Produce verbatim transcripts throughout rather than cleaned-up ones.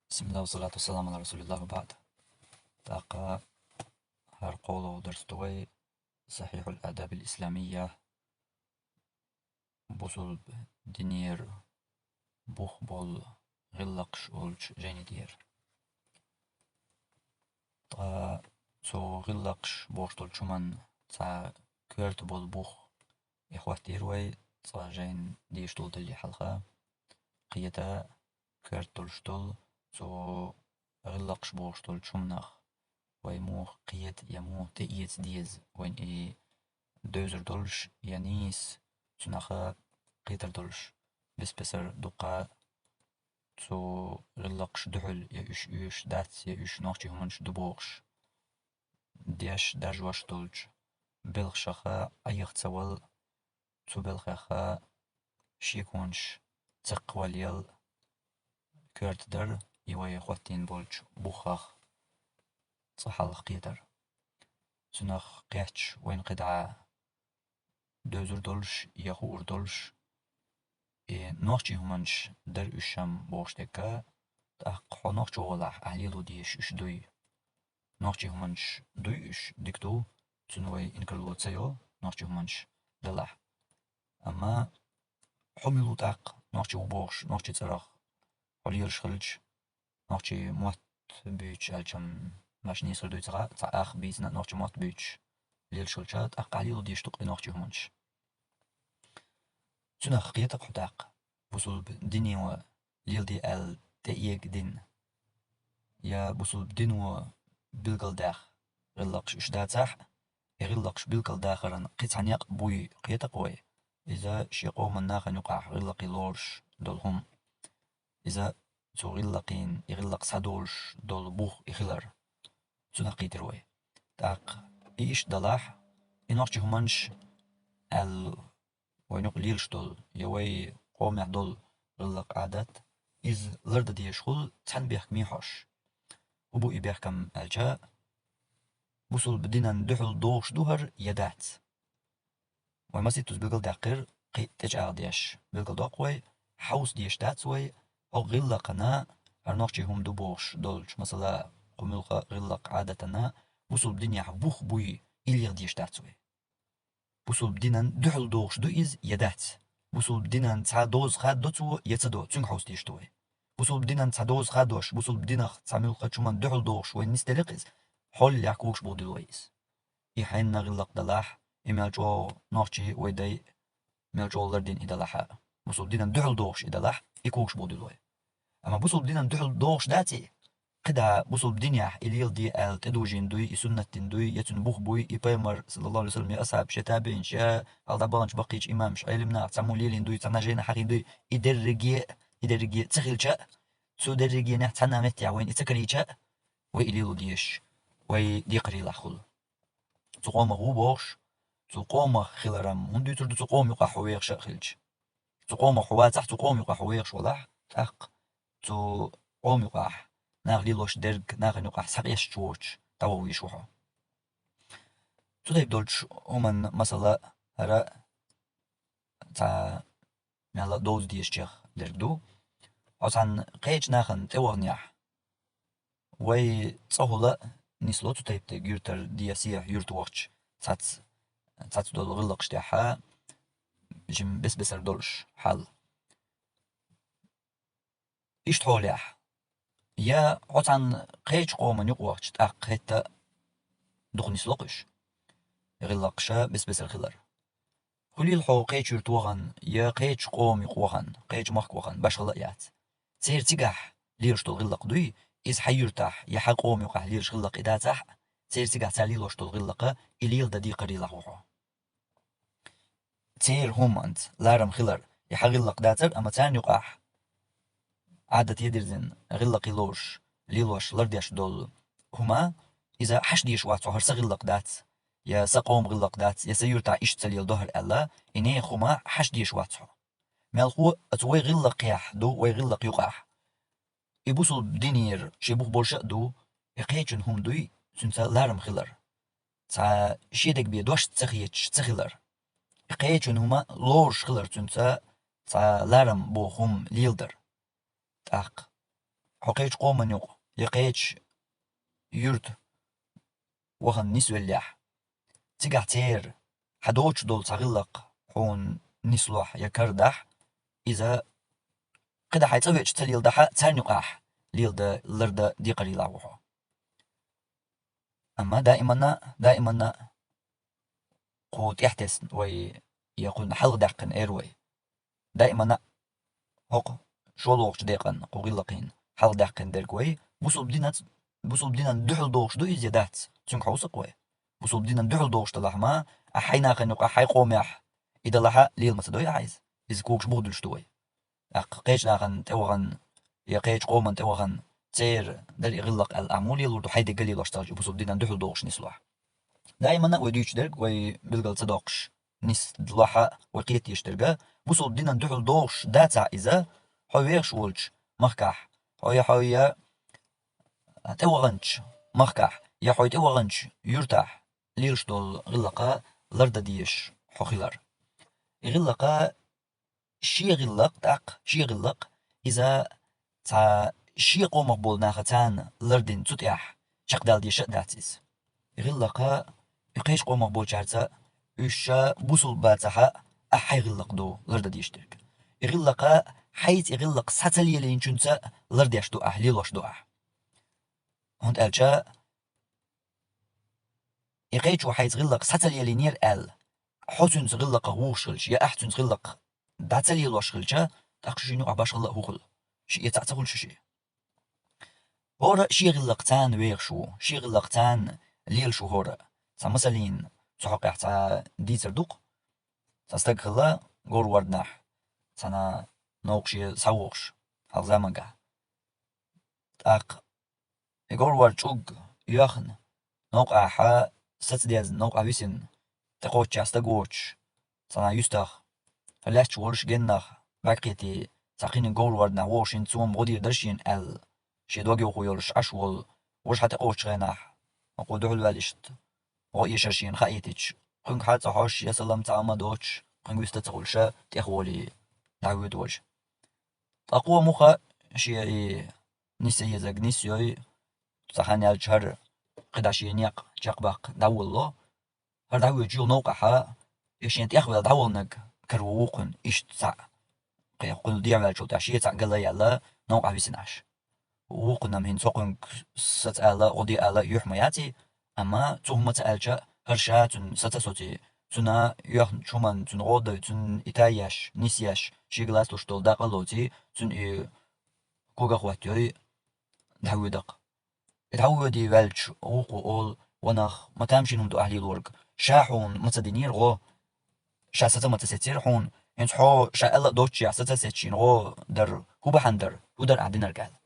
بسم الله والصلاة والسلام على رسول الله وبعد. ТӀаккха хӀара кхоалагӀа дарс ду вай Сахьихьул Адабил Исламия, бусулба динера бух бола гӀиллакхаш олучу жайни тӀера. Ткъа цу гӀиллакхаш бохуш долчу хӀуманна цхьа коьрта бола бух, и хӀоттийра вай цкъа жайна дешаш долу далле хьалха. Кхета коьрта долуш долу цу гӀиллакхаш бохуш долчу хӀуманах вай муха кхета я муха тӀеэца деза, вайна и девзар долуш я нийса, цунах кхетар долуш. Бес-бесара дуккха цу гӀиллакхаш дуьхьал я уьш оьшуш дац, я уьш нохчийн хӀуманаш ду бохуш, деш даржош долчу белхашах Ӏеха ца вала, цу белхех шеконаш ца кхоллаяла коьрта дара и вай хӀоттийна болчу бухах цкъа хьалха кхетар. Цунах кхетча вайна кхидӀа девзар долуш я хуур долуш, и нохчийн хӀуманаш дара уьш-м бохуш дерг, тӀаккха хьо нохчо валахь, ахь лело дезаш уьш дуй. Нохчийн хӀуманаш дуй уьш, дика ду, цунна вай инкарло ца йо, нохчийн хӀуманаш далахь. Амма хьо мила ву тӀаккха, нохчи ву бохуш, нохчийн цӀарах хьо лелаш хилча, нохчийн мотт буьйцуш аьлча-м, башха нийса хир дуй ца хаьа, цхьа ах бийцина а нохчийн мотт буьйцуш лелаш хилча, тӀаккха ахь лело дезаш ду-кх и нохчийн хӀуманаш. Цунах кхета-кх хьо тӀаккха, бусулба дино леладе аьлла тӀеэга дина, я бусулба дино билгалдаьхна гӀиллакхаш уьш дацахь а, и гӀиллакхаш билгалдахаран кхин цхьа некъ буй кхета-кх вай, иза шен къоман нахана юкъахь гӀиллакхе лоруш долу хӀума. Иза цу гӀиллакхийн, и гӀиллакх схьадолуш долу бух и хилар. Цунах кхийтира вай. ТӀаккха и иштта далахь, и нохчийн хӀуманаш аьлла вайна юкъа лелаш долу, я вай къомехь долу гӀиллакх-Ӏадат, иза лардан дезаш хуьлу цхьана бехкаме хьожуш. ХӀун бу и бехкам аьлча, бусулба динан дуьхьал догӀуш ду хӀара я дац? Вай масийттаза билгалдаьккхира, кхин а тӀечӀагӀдеш билгалдоккху вай, хьовса дезаш дац вай, хӀокху гӀиллакхана, хӀара нохчийн хӀума ду бохуш долчу, масала, кху муьлхха гӀиллакх-Ӏадатана бусулба динехь бух буй, и леха дезаш дац вай. Бусулба динан дуьхьал догӀуш ду иза я дац? Бусулба динан цхьа доза хаддо цо я ца до, цуьнга хьовса дезаш ду вай. Бусулба динан цхьа доза хаддош, бусулба динах цхьа муьлххачу хӀуманна дуьхьал догӀуш вайна нисделла-кх иза, хьоллехь когаш бухадуьллу вай иза. И хьенан гӀиллакх далахь, и мел чӀогӀа нохчий, вай дай мел чӀогӀа лардина и далахь а, бусулба динан дуьхьал догӀуш и далахь, и когаш бухадуьллу вай. Амма бусулба динан дуьхьал догӀуш дац и? КхидӀа бусулба динехь и леладе аьлла тӀедужийна дуй, и суннат дина дуй, я цуьнан бух буй, и пайхамар, саллаллаху Ӏалайхи ва саллам, я асхьабаш, я табиӀинаш, я хьалха дӀабаханчу баккхийчу имамаш, Ӏелимнах цхьаммо лелийна дуй, цхьанна жайнахь хьахийна дуй, и дерриге, и дерриге ца хилча а, цу дерригенехь цхьанна меттехь вайна и ца карийча а, вай и лело дезаш, вай декхарийлахь хуьлу. Цу къомах ву бохуш, цу къомах хилар-м хӀунда дуьйцур ду, цу къоман юкъахь хьо вехаш а хилча? Цу къомах хьо вацахь, цу къоман юкъахь хьо вехаш валахь, тӀаккха цу къоман юкъахь наха лелош дерг нахана юкъахь схьакъесташ воцуш дӀаваха везаш ву хьо. Цу тайпа долчу хӀуманна масала хӀара цхьа мелла а довза дезачех дерг ду. Хьо цхьана кхечу нахана тӀеваханехь, вай цӀахула а нисло цу тайпа дерг, юьртара де, сехьа юьрта вахча, цац-, цац долу гӀиллакхаш тӀехь а, жимма бес-бесара долуш хьал. Иштта хьолехь, я хьо цхьана кхечу къоман юкъа вахча, тӀаккха хӀетта а дукха нисло-кх уьш, гӀиллакхаш а бес-бесара хилар. Хуьлийла хьо кхечу юьрта вахана, я кхечу къоман юкъа вахана, кхечу махка вахана, башхалла а яц. Церан цигахь лелаш долу гӀиллакх дуй, иза хьан юьртахь я хьан къоман юкъахь лелаш гӀиллакх и дацахь а, церан цигахь цара лелош долу гӀиллакх а, и леладан декхарийлахь ву хьо. Церан хӀуманца ларам хилар, и хьан гӀиллакх дацар, амма царна юкъахь Ӏадате дирзина, гӀиллакхе лоруш, лелош, лардеш долу хӀума, иза хьаш дезаш вац хьо, хӀара сан гӀиллакх дац, я сан къоман гӀиллакх дац, я сан юьртахь иштта ца леладо хӀара аьлла, и нехан хӀума хьаш дезаш вац хьо. Мелхо а цу вай гӀиллакхехь ду, вай гӀиллакх юкъахь. И бусулба динера шен бух болуш а ду, и кхечун хӀума дуй, цуьнца ларам хилар. Цхьа шен дегабе дош ца хеташ ца хилар. И кхечун хӀума лоруш хилар цуьнца, цхьа ларам боху хӀума леладар. ТӀаккха хьо кхечу къоман юкъа я кхечу юьрта вахана нисвеллехь, цигахь церан хьан доцуш долу цхьа гӀиллакх хьуна нислохь я карадахь, иза кхидӀа хьайн цӀа веача ца леладахь, царна юкъахь леладан лардан декхарийлахь ву хьо. Амма даиманна, даиманна кху тӀехь тесна вай, я кхунна хьалха даьккхина эр вай. Даиманна хӀокху шолгӀачу декъан кху гӀиллакхийн хьалха даьккхина дерг вай, бусулба динац-, бусулба динан дуьхьал догӀуш ду иза я дац, цуьнга хьовсу-кх вай. Бусулба динан дуьхьал догӀуш далахь ма, ахь хьайн нахана юкъахь, хьайн къомехь и далахь лела ма ца дой ахь иза. Иза когаш буха дуьлуш ду вай. ТӀаккха кхечу нахана тӀе вахана, я кхечу къоман тӀе вахана, церан дара и гӀиллакх аьлла, ахь муха лелор ду, хьайн дерг лелош ца хилча, бусулба динан дуьхьал догӀуш нислохь? Даиманна а вай дуьйцуш дерг, вай билгал ца доккхуш, нислохь а вай кхетийша дерг, бусулба динан дуьхьал догӀуш дацахь иза, хьо вехаш волчу махкахь, хьо я, хьо я тӀе ваханчу махкахь, я хьо тӀе ваханчу юьртахь лелаш долу гӀиллакх лардан дезаш хьо хилар. И гӀиллакх шен гӀиллакх, тӀаккха шен гӀиллакх, иза цхьа шен къомах болу наха царна лардина цу тӀехь чекхдала дезаш а дац иза. ГӀиллакх и кхечу къомах болчаьрца, уьш ша бусулба бацахь а, ахь хьайн гӀиллакх ду лардан дезаш дерг. И гӀиллакх хьайца и гӀиллакх схьа ца лелийначуьнца лардеш ду ахь, лелош ду ахь. ХӀунда аьлча и кхечо хьайца гӀиллакх схьа ца лелийнера аьлла, хьо цуьнца гӀиллакхах вухуш хилча, я ахь цуьнца гӀиллакх дӀа ца лелош хилча, тӀаккха шу шена юкъахь башхалла а хӀун хуьлу? Шиъ я цхьаъ ца хуьлу шу шен? ХӀора а шен гӀиллакх царна вехаш ву, шен гӀиллакх царна лелаш ву хӀора а. Цхьа масална, цу хьокъехь цхьа дийцар ду-кх. Цхьа стаг хилла говр-ворданахь, цхьана новкъа шен схьавогӀуш, хьалха заманахь. ТӀаккха и говр-ворда чӀуг йоьхна, новкъахь саца дезна, новкъахь висина, тӀекхоччехь стаг воцуш, цхьана юьстах, лаьтташ волуш геннах, бӀаьрг кхетий, цхьа кхин говр-ворданахь вогӀуш, хӀинца цо-м гӀо дийр дара шена аьлла, шен дог йовхо йолуш Ӏаш волу, важа хьан тӀекхочучу хенахь, хӀокхо дуьхьал ваьллашна, гӀо эшар шена хаийтича, кхуьнга хьа а ца хьожуш, я салам цхьа а ма доцуш, кхуьнга вист а ца хуьлуш, тӀехволий, дӀавоьду важа. Ткъа кхо муха шен и нисъян езарг нисйой, цхьа хан яьлча хӀара кхидӀа шен некъ чекхбаккха дӀаволало. ХӀара дӀавоьдучу юха новкъахь и шен тӀехваьлла дӀаволлинарг караво ву кхунна иштта цхьаъ. Кхин кхунна дехьаваьллачул тӀаьхьа шен цхьаъ гала а яьлла, новкъахь висина Ӏаш. Ву кхунна-м хӀинца хӀокхуьнга саца ала, гӀо де ала юьхь ма яций, амма цо хӀумма ца аьлча, хӀара ша цуьнан саца а соций, цуьнан йоьхначу хӀуманна цуьнан гӀо а дой, цуьнан и тайеш, нисъеш, шега лацалуш долу дакъа а лоций, цуьнан и кога а хӀоттайой, дӀавоьду-кх. И дӀавоьдий ваьлча, вукхо олу: «Ва нах, ма тамашийна хӀума ду ахь лелориг. Ша хьуна ма ца динера гӀо, ша саца ма ца сецира хьуна, хӀинца хьо ша аьлла а доццушехь саца а сецча шена гӀо дар хӀун бахьана дара, хӀун дара ахь динарг?» аьлла.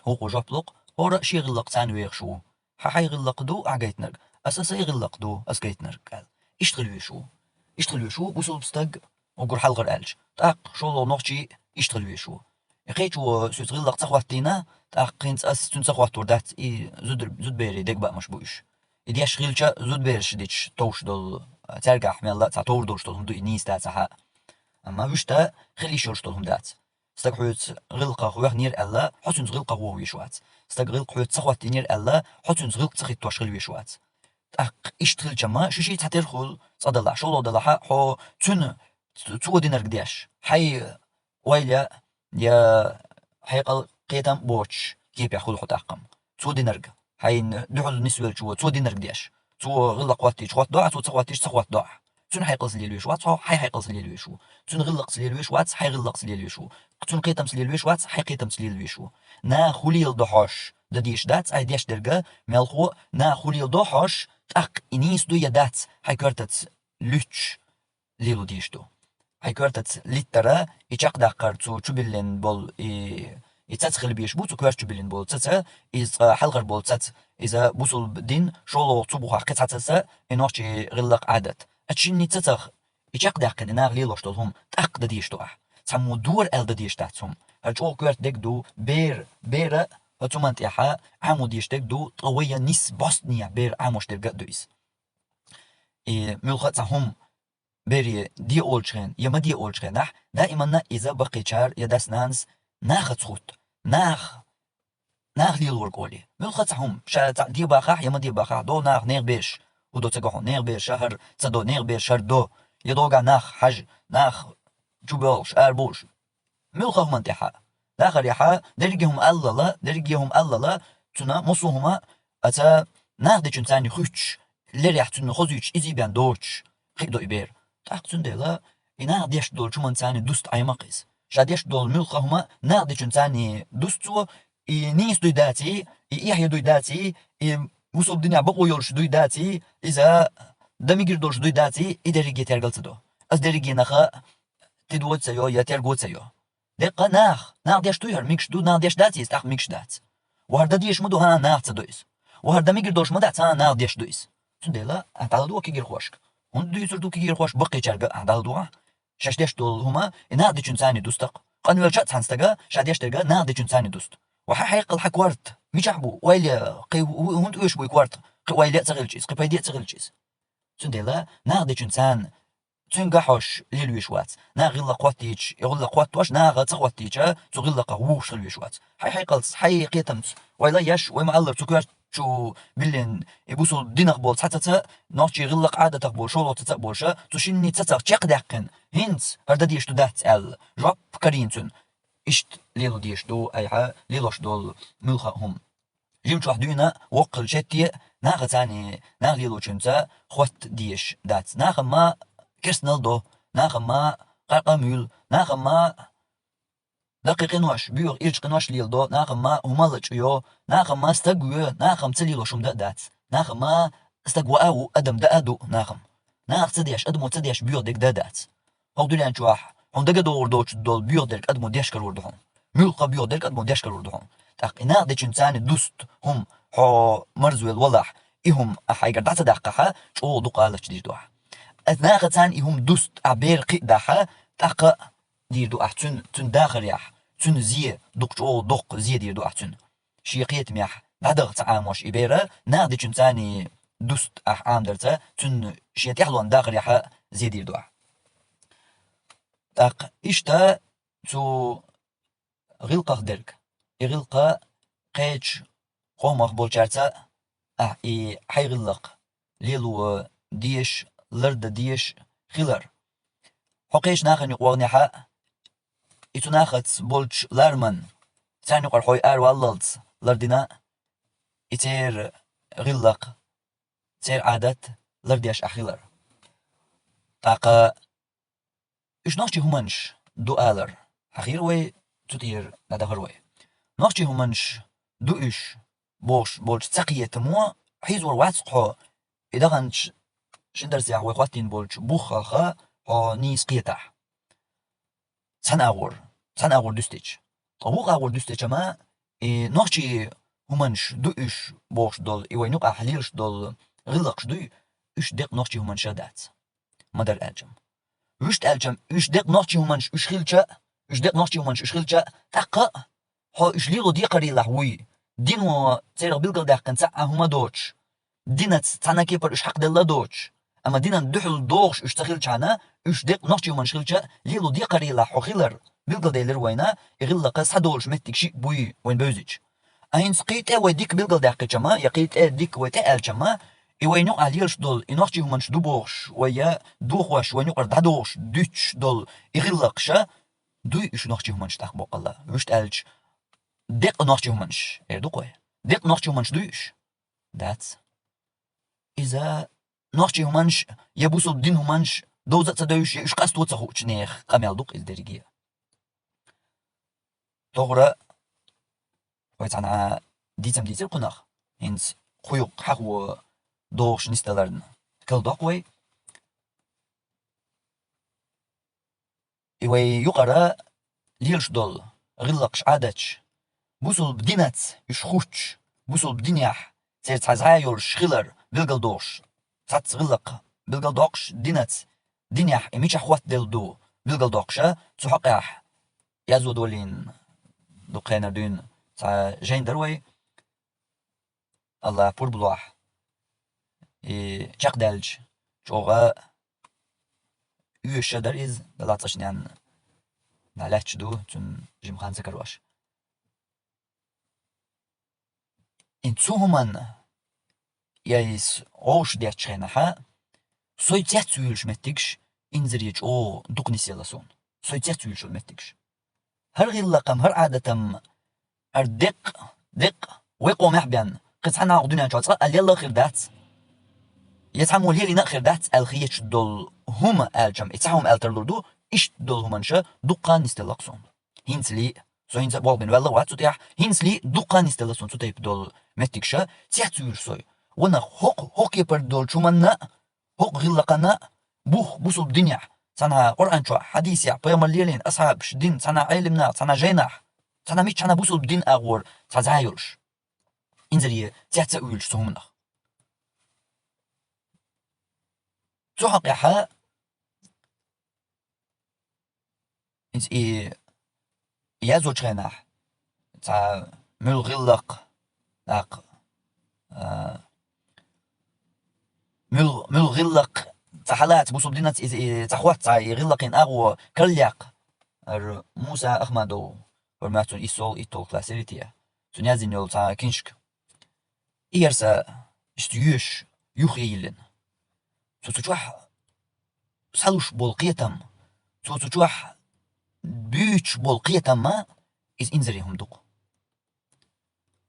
Вукхо жоп лу-кх: «ХӀора а шен гӀиллакх царна вехаш ву. Хьан хьайн гӀиллакх ду ахь гайтинарг, аса сайн гӀиллакх ду ас гайтинарг», аьлла. Иштта хила везаш ву. Иштта хила везаш ву бусулба стаг, уггар хьалхара аьлча. ТӀаккха шолгӀа нохчий иштта хила везаш ву. И кхечо соьца гӀиллакх ца хӀоттийна, тӀаккха хӀинца ас цуьнан ца хӀоттор дац, и зудар-, зудберийн дегабаамаш бу уьш. И деш хилча, зудбераш дича товш долу, цаьргахь мелла а цхьа товр долуш долу хӀума ду и нийса дацахь а. Амма вуьшта хила йиш йолуш долу хӀума дац. Стаг хьоьца гӀиллакхах вехнера аьлла, хьо цуьнца гӀиллакхах вохуш вац. Стаг гӀиллакх хьоьца ца хӀоттийнера аьлла, хьо цуьнца гӀиллакх ца хӀиттош хила везаш вац. ТӀаккха иштта хилча-м, шу шиъ цхьатерра хуьлу, цкъа далахь, шолгӀа далахь а, хьо цуьнан ц-, цо динарг деш, хьайн ойла я, я хьекъал, кхетам боцуш кепехь хуьлу хьо тӀаккха-м. Цо динарг, хьайна дуьхьал нисвеллачо цо динарг деш. Цо гӀиллакх хӀоттийча хӀоттадо ахь, цо ца хӀоттийча ца хӀоттадо ахь. Цуьнан хьекъалца лела везаш вац хьо, хьайн хьекъалца лела везаш ву. Цуьнан гӀиллакхца лела везаш вац, хьайн гӀиллакхца лела везаш ву. Цуьнан кхетамца лела везаш вац, хьайн кхетамца лела везаш ву. Наха хӀун леладо хьожуш дан дезаш дац ахь деш дерг, мелхо а, наха хӀун леладо хьожуш, тӀаккха и нийса ду я дац, хьайн коьртаца луьттуш лело дезаш ду. Хьайн коьртаца литтара, и чекхдаккхар цо чубиллина болу и, и цаца хила безаш бу, цу коьрта чубиллина болу цаца, иза цкъа хьалхара болу цаца, иза бусулба дин, шолгӀа цу бухахь кхин цхьа цаца, и нохчийн гӀиллакх, Ӏадат. Аса шинна цацах и чекхдаьккхина, и наха лелош долу хӀума тӀаккха дан дезаш ду ахь. Цхьаммо дора аьлла дан дезаш дац хӀума. ХӀара чӀогӀа коьрта дерг ду, бер, бера, хӀара цу хӀуманна тӀехь Ӏамо дезаш дерг ду, ткъа вай я нийса бостане бер Ӏамош дерг а ду иза. И муьлхха а цхьа хӀума бере де олучу хенахь, я ма де олучу хенахь, даиманна иза баккхийчара я дас-нанас нахаца хӀутту. Наха нах лелорг олий. Муьлхха цхьа хӀума, ша цхьа де бахахь, я ма де бахахь, до нах, нехан бераш. ХӀу до ца го хьуна, нехан бераш хӀара ца до, нехан бераш хӀара до. Я догахь нах хьажа, нах чубоьлхуш, арабуш. Муьлхха хӀуманна тӀехьа. Дахарехьа, дерриге хӀума аллала, дерриге хӀума аллала, цунна мусу хӀума, а ца нах дечун царни хуьттуш, лерехь цунна хозуьйтуш, изий бен доцуш, хи до и бер. ТӀаккха цундела, и нах деш долчу хӀуманна царни дуста Ӏема-кх иза. Ша деш долу муьлхха хӀума нах дечун царни дуста цо, и нийса дуй даций, и эхье дуй даций, и бусулба динехь бакъо йолуш дуй даций, иза дан мегар долуш дуй даций, и дерриге тергал ца до. Ас дерриге наха тидво ца йо, я терго ца йо. Деккъа нах, нах деш дуй хӀара мегаш ду, нах деш дац иза, тӀаккха мегаш дац. Ва хӀара дан дезаш ма ду, хӀан, нах ца до иза. Ва хӀара дан мегар долуш ма дац, хӀан, нах деш ду иза. Цундела, ахь дӀаладогӀа кегийрхошка. ХӀунда дуьйцур ду кегийрхоша баккхийчаьрга, ахь дӀаладогӀа? Шаьш деш долу хӀума и нах дечун царни дуста-кх. Къанвелча а цхьана стага ша деш дерг нах дечун царни дуста. Ва хьан хьекъал, хьан корта мичахь бу? Ойла, кхин хӀу-, хӀу-, хӀунда оьшуш бу и корта? Кхин ойла а ца хилча иза, кхин пайде а ца хилча иза. Цундела нах дечун царна цуьнга хьожуш лелавеш вац. Наха гӀиллакх хӀоттийча, и гӀиллакх хӀоттош, наха ца хӀоттийча, цу гӀиллакхах вухуш хила везаш вац. Хьайн хьекъалца, хьайн кхетамца, ойла еш, вай ма-аллара, цу коьрта чу биллина и бусулба динах болу цхьацца а, нохчийн гӀиллакх-Ӏадатах болу шолгӀа цхьацца а болуша, цу шиннаццах чекхдаьккхина, хӀинца хӀара дан дезаш ду, дац аьлла, жоп карийна цуьнан. Иштта лело дезаш ду айхьа лелош долу муьлхха а хӀума. Жимчохь дуьйна воккха хилча хӀетте а, нахаца царна, нах лелочуьнца хотта дезаш дац. Нахам ма керстанал до, нахам ма къаркъа муьйлу, нахам ма даккхий къинош, боьха ирча къинош леладо, нахам ма хӀумал а чӀуйо, нахам ма стаг воь, нахам ца лелош хӀума дан а дац. Нахам ма стаг ваа а ву, адам даа а ду нахам. Наха ца деш, адамо ца деш боьха дерг дан а дац. ХӀокху дуьнен чохь хьуна дага догӀур доцуш долу боьха дерг адамо деш карор ду хьуна. Муьлхха боьха дерг адамо деш карор ду хьуна. ТӀаккха и нах дечун царна дуста хӀума хьо марзвелла валахь, и хӀума ахь хьайгара дӀа ца даккхахьа, чӀогӀа дукха гӀалаташ дийр ду ахь. Аса нахаца царна и хӀума дуста ахь бер кхиадахьа, тӀаккха дийр ду ахь цуьнан, цуьнан дахарехь, цуьнан зе, дукха чӀогӀа доккха зе дийр ду ахь цуьнан. Шен кхетамехь дӀадаха ца Ӏамош и бер, нах дечун царна дуста ахь Ӏамадарца, цуьнан шен тӀаьхьалонан дахарехь зе дийр ду ахь. ТӀаккха иштта цу гӀиллакхах дерг, и гӀиллакх кхечу къомах болчаьрца ахь и хьайн гӀиллакх лело дезаш, лардан дезаш хилар. Хьо кхечу нахана юкъа ваханехьа, и цу нахаца болчу лараман, царна юкъара хьо араваллалц лардина, и церан гӀиллакх, церан Ӏадат лардеш ахь хилар. ТӀаккха уьш нохчийн хӀуманаш ду алар хьахийра вай, цу тӀера дӀадахара вай. Нохчийн хӀуманаш ду уьш бохуш болчу цакхетамо хьийзор вац хьо, и даханчу шин дарсехь вай хӀоттийна болчу буххалха хьо нийса кхетахь. Цхьана агӀор, цхьана агӀор дуьстича. Ткъа вукху агӀор дуьстича ма, и нохчийн хӀуманаш ду уьш бохуш долу, и вайн юкъахь лелаш долу гӀиллакхаш дуй, уьш декъа нохчийн хӀуманаш а дац. Ма-дарра аьлча-м. Вуьшта аьлча-м, уьш декъа нохчийн хӀуманаш уьш хилча, уьш декъа нохчийн хӀуманаш уьш хилча, тӀаккха а хьо уьш лело декхарийлахь вуй, дино церах билгалдаьккхина цхьа а хӀума доцуш, динаца цхьана кепара уьш хьакхаделла доцуш, амма динан дуьхьал догӀуш уьш ца хилчахьана, уьш декъа нохчийн хӀуманаш хилча, лело декхарийлахь хьо хилар билгалделира вайна, и гӀиллакх схьадолуш меттиг шиъ буй вайна бевзича. А хӀинца кхин тӀе вай дика билгалдаьккхича-м, я кхин тӀе дика вай тӀе аьлча-м, и вайн юкъахь лелаш долу, и нохчийн хӀуманаш ду бохуш, вай я дохош, вайн юкъара дӀадохуш, дуьтуш долу и гӀиллакхаш а, дуй уьш нохчийн хӀуманаш тӀаккха боккъалла? Вуьшта аьлча, декъа нохчийн хӀуманаш, эр ду-кх вай. Декъа нохчийн хӀуманаш дуй уьш? Дац. Иза нохчийн хӀуманаш, я бусулба динан хӀуманаш довза а ца девзаш, я уьш къасто ца хуучу нехан къамел ду-кх иза дерриге а. Тохара вай цхьана дийцам дийцира кхунах, хӀинца кху юккъе хьахо догӀуш нисдаларна кхел доккху вай. И вай юкъара лелаш долу гӀиллакхаш, Ӏадаташ, бусулба динаца уьш хуттуш, бусулба динехь церан цхьа зӀе йолуш хилар билгалдохуш, цхьацца гӀиллакх билгалдоккхуш динаца, динехь и мичахь хоттаделла ду билгалдоккхуш а, цу хьокъехь язо долийна дукха хенара дуьйна цхьа жайна дара вай. Алла пурба лохь. И чекхдаьлча, чӀогӀа оьшуш а дара иза, Далла цкъа шиннан дӀалаьтташ ду, цуьнан жима хан ца карош. Цу хӀуманна я иза гӀовш деттачу хенахьа, сой цец вуьйлуш меттигаш инзаре чӀогӀа дукха нисъелла суна. Сой цец вуьйлуш йолу меттигаш. ХӀара гӀиллакхам, хӀара Ӏадатам, хӀара деккъа, деккъа, вай къомехь бен, кхин цхьа нах дуьнен чохь цкъа а лелла а хир дац. Я цхьаммо лелийна а хир дац аьлла хеташ долу хӀума аьлчам, и цхьа хӀума аьлла тарлур ду, иштта долу хӀуманаш дуккха нисделла суна. ХӀинцале а, со хӀинца а болх бина ваьлла а вац цу тӀехь, хӀинцале а дуккха нисделла суна цу тайпа долу меттигаш, цец вуьйлуш сой. Ванах хӀокху, хӀокху кепара долчу хӀуманна а, хӀокху гӀиллакхана а, бух бусулба динехь, цхьана Къуръан чохь, хьадисехь, пайхамар лелийна, асхьабаш дина, цхьана Ӏелам нах, цхьана жайнахь, цхьана миччахьана бусулба дин агӀор цхьа зӀе йолуш. Инзаре цец а вуьйлуш цу хӀуманах. Цу хьокъехьа, иза и яздечу хенахь, цхьа муьлха гӀиллакх, тӀаккха, а, муьлха, муьлха гӀиллакх цхьа хьалаца бусулба динца иза, и цхьа хӀотта цхьа и гӀиллакхийн агӀо карладаккха. ХӀара Муса Ахмадов, хӀара моьтту цунна иссолгӀа, иттолгӀа класс яра те. Цуьнан яздина йолу цхьа киншка. И ярса иштта йоьшуш, юххе йиллина. Цо цу чохь схьалуш болу кхетам, цо цу чохь буьйцуш болу кхетам ма, иза инзаре хӀума ду-кх.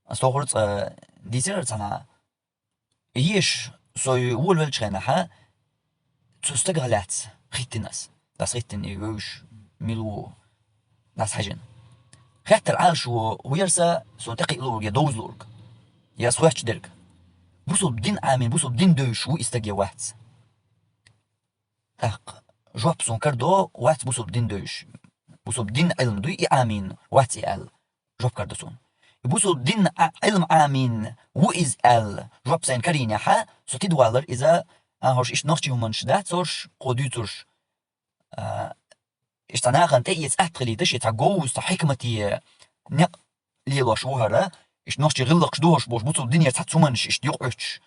Ас тохара цкъа дийцира цхьана, еш, со волавеллачу хенахьа, цу стагах лаьцна хӀиттина ас. Дас хӀиттина и вевзаш, мила ву, дас хьаьжина. Хеттара Ӏалашо, хӀу яра сан, суна тӀекхиа луург я довза луург, я ас хоьттуш дерг. Бусулба дин Ӏамийна, бусулба дин девзаш ву и стаг я вац? ТӀаккха жоп суна карадо, вац бусулба дин девзаш. Бусулба дин Ӏилма дуй и Ӏамийна, вац и аьлла. Жоп карадо суна. И бусулба дин Ӏа-, Ӏилма Ӏамийна ву иза аьлла, жоп сайна карийнехьа, со тидавалар иза, а, хӀорш иштта нохчий хӀуманаш дац хӀорш, кхо дуьйцурш. А, иштта нахана тӀеэца атта хилийта, шен цхьа говза, цхьа хьикмате некъ лелош ву хӀара, иштта нохчий гӀиллакхаш ду хӀорш бохуш, бусулба динера цхьацца хӀуманаш иштта юкъа Ӏуьттуш,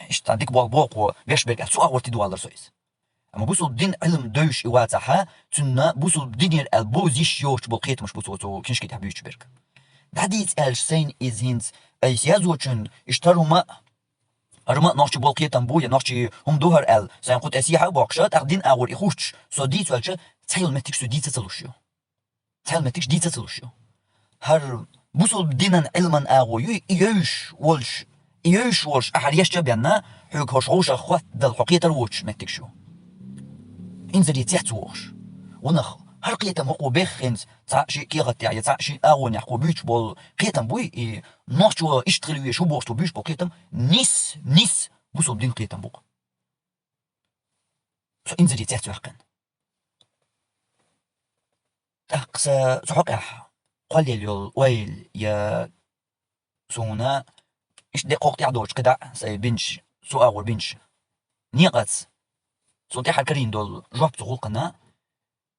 иштта дика болх боху беш берг аьлла, цу агӀор тидавалар со иза. Амма бусулба дин Ӏилма девзаш и вацахьа, цунна бусулба динера аьлла бовза йиш йоцуш болу кхетамаш бу цо цу киншки тӀехь буьйцуш берг. ДӀадийца аьлча сайна иза хӀинца, айса яздочун, иштта хӀара хӀума а, хӀара ма а нохчий болу кхетам бу, я нохчий хӀума ду хӀара аьлла, сайна кху тӀе сехьа а боккхуша, тӀаккха дин агӀор и хуттуш, со дийца ваьлча, цхьа йолу меттиг соьга дийца а ца луш ю. Цхьа йолу меттигаш дийца а ца луш ю. ХӀара бусулба динан Ӏилман агӀо ю, и евзаш волуш, и евзаш волуш ахьа еш а бенна, хьоьга хӀорш вовшах хоттадала хьо кхетар воцуш меттигаш ю. Инзаре цец вохуш. Ванах, хӀара кхетам хӀокхо беххинца, цхьаъ шиъ кехат тӀехь я цхьаъ шиъ агӀонехь кхо буьйцуш болу кхетам буй, и нохчо иштта хила везаш ву бохуш цо буьйцуш болу кхетам, нис, нис, бусулба дин кхетам бу-кх. Со инзаре цец ваьккхина. ТӀаккха сан цу хьокъехь кхоллаелла йолу ойла я суна, иштта де кхокха тӀаьхьа доцуш кхидӀа а сайн бинчу, цу агӀор бинчу некъаца, цунна тӀаьхьара карийна долу жоп цу гӀуллакхана,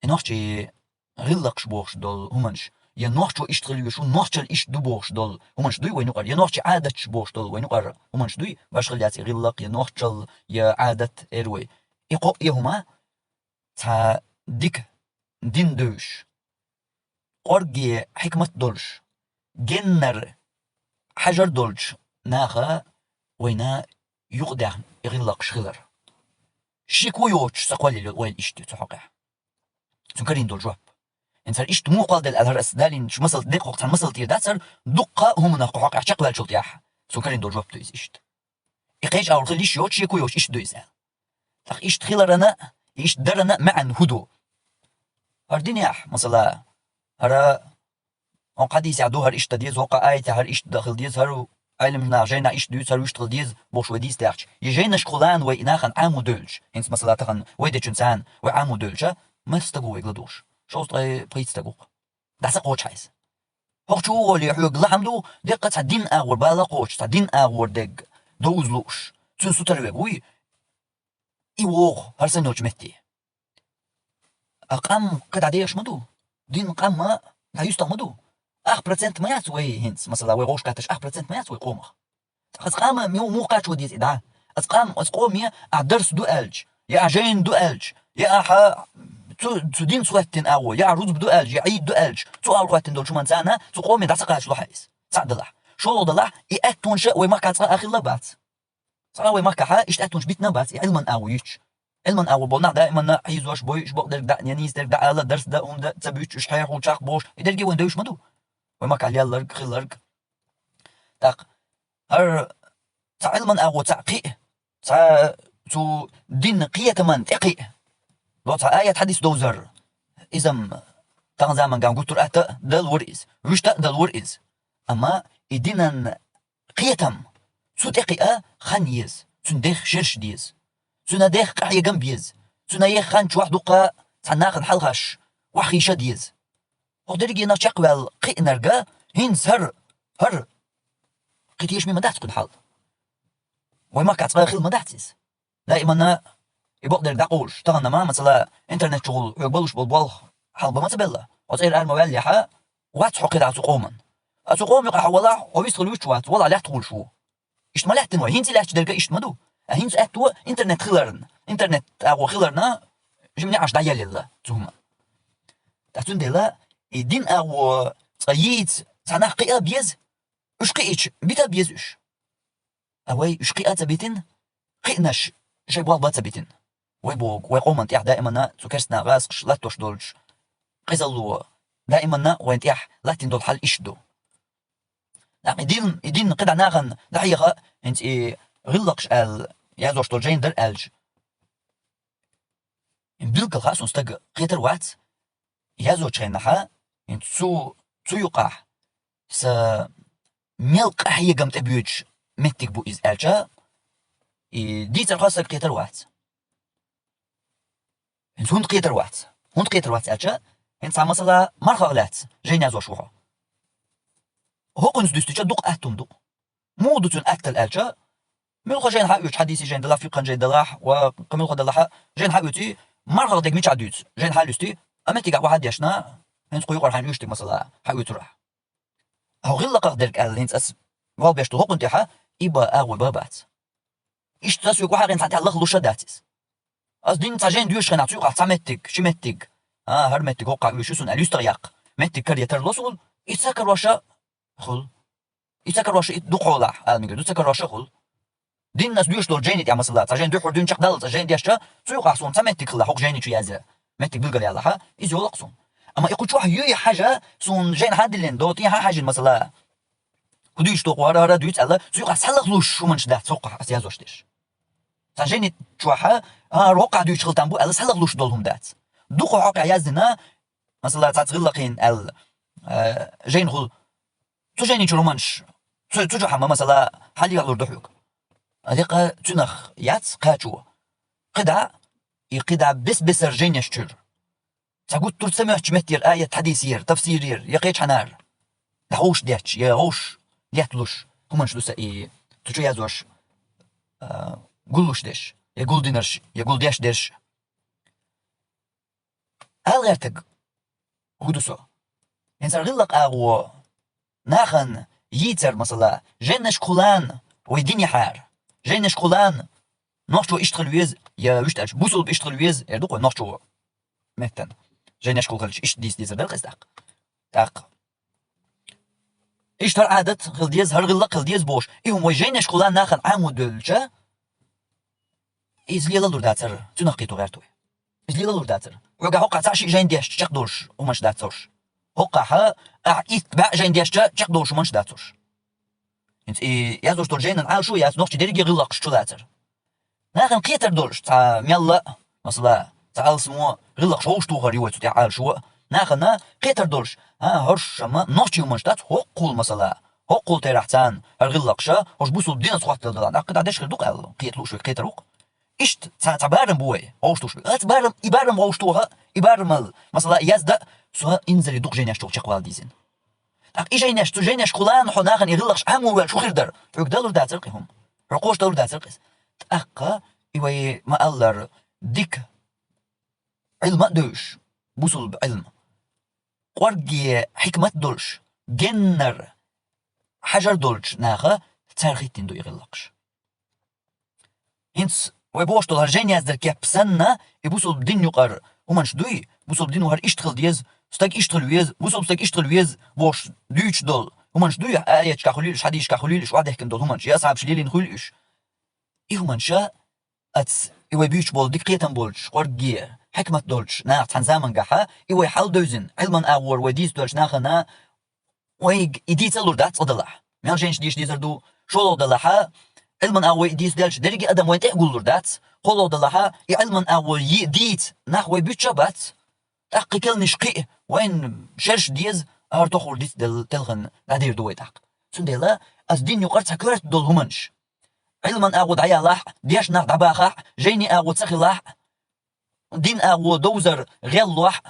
и нохчий гӀиллакхаш бохуш долу хӀуманаш, я нохчо иштта хила везаш ву, нохчалла иштта ду бохуш долу хӀуманаш дуй вайн юкъара, я нохчий Ӏадаташ бохуш долу вайн юкъара хӀуманаш дуй, башхалла яц и гӀиллакх, я нохчалла, я Ӏадат эр вай. И кхо а хӀума, цхьа дика дин девзаш, кӀорге хьикмат долуш, геннара хьажар долчу наха вайна юкъадаьхна и гӀиллакхаш хилар. Шеко йоцуш сан кхоллаелла йолу ойла иштта ю цу хьокъехь. Цуьнан карийна долу жоп. ХӀинца хӀара иштта муха кхолладелла аьлла, хӀара ас далийначу масал, де кхокха цхьана масал тӀера дац хӀара, дуккха а хӀуманах кху хьокъехь чекхваьллачул тӀаьхьа. Цуьнан карийна долу жоп ду иза иштта. И кхечу агӀор хила йиш йоцуш, шеко йоцуш иштта ду иза аьлла. ТӀаккха иштта хиларана, иштта дарана маьӀна хӀун ду? ХӀара динехь, масала, хӀара хӀокху хьадисехь ду, хӀара иштта дан деза, хӀокху аятехь хӀара иштта дан хила деза, хӀара Ӏеламнаха жайнахь иштта дуьйцу, хӀара вуьшта хила деза бохуш вай дийца даьхча, и жайнаш кху лана вай и нахана Ӏамо девлча, хӀинца масала тахана вай дечун царна вай Ӏамо девлча, маса стаг ву вайга ладугӀуш? Шовзткъе пхийтта стаг ву-кх. ДӀа ца кхочу хьайса. ХӀокху чу ву гӀоле хьоьга лахьам ду, деккъа цхьа дин агӀор бала кхочуш, цхьа дин агӀор дерг довза лууш, цуьнан сутара верг вуй, и вогӀу хӀара санна йолчу метте. А къам кхидӀа дехаш ма ду. Дин къам а дӀа юьстах ма ду. Ах процент ма яц вай хӀинца, масала, вай гӀовшкхетташ ах процент ма яц вай къомах. Аса къам а муха кхачо деза и дӀа? Аса къам, аса къоме ахь дарс ду аьлча, я ахь жайна ду аьлча, я ахьа цу, цу динца хӀоьттина агӀо, я ахь рузба ду аьлча, я Ӏийд ду аьлча, цу агӀор хӀоьттина долчу хӀуманца цу къоме дӀа ца кхачало хьайса. Цхьаъ делахь. ШоллагӀа далахь, и аьттонаш вай махкахь цкъа а хилла бац. Цкъа вай махкахь иштта аьттонаш битина бац, и Ӏилман агӀо йича. Ӏилман агӀо болнах даиманна хьийзош, бойуш, бакъдерг дӀа, я нийсдерг дӀаала, дарс да, хӀума да, ца буьйцуш, хьеху, чекхболуш, и дерриге вайн девзаш ма ду. Вай махкахь лелларг, хилларг. ТӀаккха хӀара цхьа Ӏилман агӀо цхьаъ кхиъ, цхьа цу динан кхетаман тӀе кхиъ. Ло цхьа аят, хьадис довзар. Иза-м тахан заманга гуттар а атта а далур иза. Вуьшта а далур иза. Амма и динан кхетам цу тӀе кхиа хан еза, цуьнан дех шераш деза. Цуьнан дех къахьегам беза. Цуьнан еха хан чохь дуккха цхьа нахана хьалхаш охьахийша деза. ХӀокху дерригенах чекхваьлла кхиънарга хӀинца хӀара, хӀара кхин тешаме ма дац кхуьнан хьал. Вай махкахь цкъа а хилла ма дац иза. Даиманна и бакъдерг дӀакъовлуш, тахана ма, масала, интернет чухула хьоьга болуш болу болх хьалха бан ма ца белла. Хьо цӀера ара ма ваьллехьа, вац хьо кхидӀа цу къоман. А цу къоман юкъахь хьо валахь, хьо вистхила вуьтуш вац, валахь лаьтта хуьлуш ву. Иштта ма лаьттина вай, хӀинца и лаьтташ дерг а иштта ма ду. А хӀинца аьтто интернет хиларна, интернет агӀо хиларна, жимма неӀарш дӀаеллалла цу хӀуманна. Ткъа цундела и дин агӀо цкъа йийца цхьа нах кхиа беза, уьш кхиъча, бита беза уьш. А вай уьш кхиа ца битина, кхиънаш шайн болх бан ца битина. Вай боху, вай къоман тӀехь даиманна цу керстанан гӀазкхаша латтош долчу къизалло, даиманна вайн тӀехь латтийна долу хьал иштта ду. ТӀаккха и дин, и дин кхидӀа нахана дӀахьеха, хӀинца и гӀиллакхаш аьлла, язош долу жайна дара аьлча, билггал хаьа суна стаг кхетар вац, язочу хенахьа, хӀинца цу, цу юкъахь сан мел къахьегам тӀе боьдуш меттиг бу иза аьлча, и дийцар хаьа стаг кхетар вац. ХӀинца хӀунда кхетар вац? ХӀунда кхетар вац аьлча, хӀинца цхьа масала мархах лаьцна жайна язош ву хьо. ХӀокхуьнца дуьстича дукха атта хӀума ду. Муха ду цуьнан аттал аьлча, муьлхха жайна хьаоьцу, хьадиси жайна делахь, фикъхӀан жайна делахь, ва кхин муьлхха делахь, жайна хьаоьцу, мархах дерг мичахь дуьйцу, жайна хьалуьстий, а меттигехь вахьа дешна, хӀинца кху юкъара хьайна оьшург масала хьаоьцурахь. Хьо гӀиллакхах дерг аьлла, хӀинца ас вал беш ду хӀокхунна тӀехьа, и ба агӀо ба бац. Иштта ас вуьгу хьагӀин цхьа тӀехь лаха луша дац иза. Ас дин цхьа жайна доьшуш хенахь, цу юкъахь цхьа меттиг, ши меттиг, а, хӀара меттиг хӀоккхахь оьшуш ю суна аьлла, юьстах яккха. Меттиг каре тарло суна, и ца кароша хуьлу. И ца кароша и дукха хьолахь, ала мегар ду, ца кароша хуьлу. Диннас доьшуш долу жайни тӀехь масала, цхьа жайна дуьххьара дуьйна чекхдаллалц жайна дешча, цу юкъахь суна цхьа меттиг хилла хӀокху жайни чу язъян. Меттиг билгал ялахьа, иза йолу-кх суна. Амма и кху чохь юй хьажа, суна жайна хьан диллина, до тӀе хьан хьаьжина масала. ХӀу дуьйцуш доху хӀара, хӀара дуьйцу аьлла, цу юкъахь схьалахлуш хӀуманаш дац хӀокхахь ас язош дерш. Цхьа жайни чохьа, а, хӀара хӀокхахь дуьйцуш хила там бу аьлла, схьалахлуш долу хӀума дац. Дукха хьокъехь яздина, масала, цхьацца гӀиллакхина аьлла, а, жайна хуьлу. Цу жайни чуьра хӀуманаш, цу, цу чохь хьан ма, масала, хьалелалур ду хьоьга. Декъа цуьнах яц кхачо. КхидӀа, и кхидӀа бес-бесара жайнеш чуьра. Цхьа гуттар ца моьттучу меттера аят хьадисера, тафсирера, я кхечхьанара. ДӀаховшадетташ, я гӀовш, детталуш, хӀуманаш ду сан и, цу чу язош, а, гуллуш дерш, я гулдинарш, я гулдеш дерш. Ала гӀертарг хӀун ду со? ХӀинца гӀиллакх агӀо нахана йийцар, масала, жайнашкахула вай динехьара. Жайнашкахула нохчо иштта хила веза, я вуьшта аьлча, бусулба иштта хила веза, эр ду-кх вай нохчо меттан. Жайнашкахула хилча, иштта дийца дезар дара-кх иза тӀаккха. ТӀаккха. Иштта хӀара Ӏадат хила деза, хӀара гӀиллакх хила деза бохуш, и хӀума вай жайнашкахула нахана Ӏамо девлча, иза лелалур дацара, цуьнах кхето гӀерта вай. Иза лелалур дацара. Хьоьгахь хӀокхахь цхьа-шиъ жайна дешча чекхдолуш хӀуманаш дац хӀорш. ХӀокхахь ахь итт бӀе жайна дешча чекхдолуш хӀуманаш дац хӀорш. ХӀинца и язош долу жайнан Ӏалашо яц, нохчийн дерриге гӀиллакхаш чулацара. Нахана кхетар долуш, цхьа мелла а, масала, цхьа алсамо гӀиллакхаш вовшахтохар ю вай цу тӀехь Ӏалашо а. Нахана кхетар долуш, а, хӀорш ма нохчийн хӀуманаш дац, хӀокхул, масала, хӀокхул терахь царна хӀара гӀиллакхаша, хӀорш бусулба динца хоттал далан, тӀаккха дӀадеш хир ду-кх аьлла, кхеталуш вай кхетар ву-кх. Иштта цхьа, цхьа барам бу вай, вовшахтухуш бу. Аца барам, и барам вовшахтоха, и барамал, масала, язда, со инзаре дукха жайнеш чухула чекхвала дезина. ТӀаккха и жайнеш, цу жайнешкахула хьо нахана и гӀиллакхаш Ӏамо ваьлча хӀун хир дара? Хьоьга далур дацара-кх и хӀума. Хьо кхоша далур дацара-кх иза. ТӀаккха и вай ма-аллара дика Ӏилма а девзаш, бусулба Ӏилма. КъорггӀе хьикмат долуш, геннара хьажар долчу наха цара хӀиттина ду и гӀиллакхаш. ХӀинца вай бохуш долу хӀара жайна яздар кеп санна, и бусулба дин юкъара хӀуманаш дуй, бусулба дино хӀара иштта хила деза, стаг иштта хила веза, бусулба стаг иштта хила веза бохуш дуьйцуш долу ХӀуманаш дуй, аяташкахь хуьлийла уьш, хьадисашкахь хуьлийла уьш, охьадехкина долу хӀуманаш, я асхьабаша лелийна хуьлийла уьш. И хӀуманаш, ас, и вай буьйцуш болу дика кхетам болчу, кӀоргге хьикмат долчу наха цхьана замангахьа, и вай хьал девзина, Ӏилман агӀор вай дийца доьлчу нахана, вайга и дийца а лур дац цкъа далахь. Мел жайнаш дийша дезар ду, шолгӀа далахьа, Ӏилман агӀор вай и дийца даьлча, дерриге а адам вайн тӀе а гуллур дац, кхоалгӀа далахьа, и Ӏилман агӀор йи-, дийца нах вай буьтуш а бац, тӀаккха кхин келнаш кхиъ, вайн шераш деза, хӀара тохур диц делла телхина дӀадийр ду вай тӀаккха. Цундела ас дин юкъара цхьа коьрта долу хӀуманаш. Ӏилман агӀо дӀаялахь, дешна нах дӀабахахь, жайни агӀо ца хилахь, дин агӀо довзар гӀеллохь,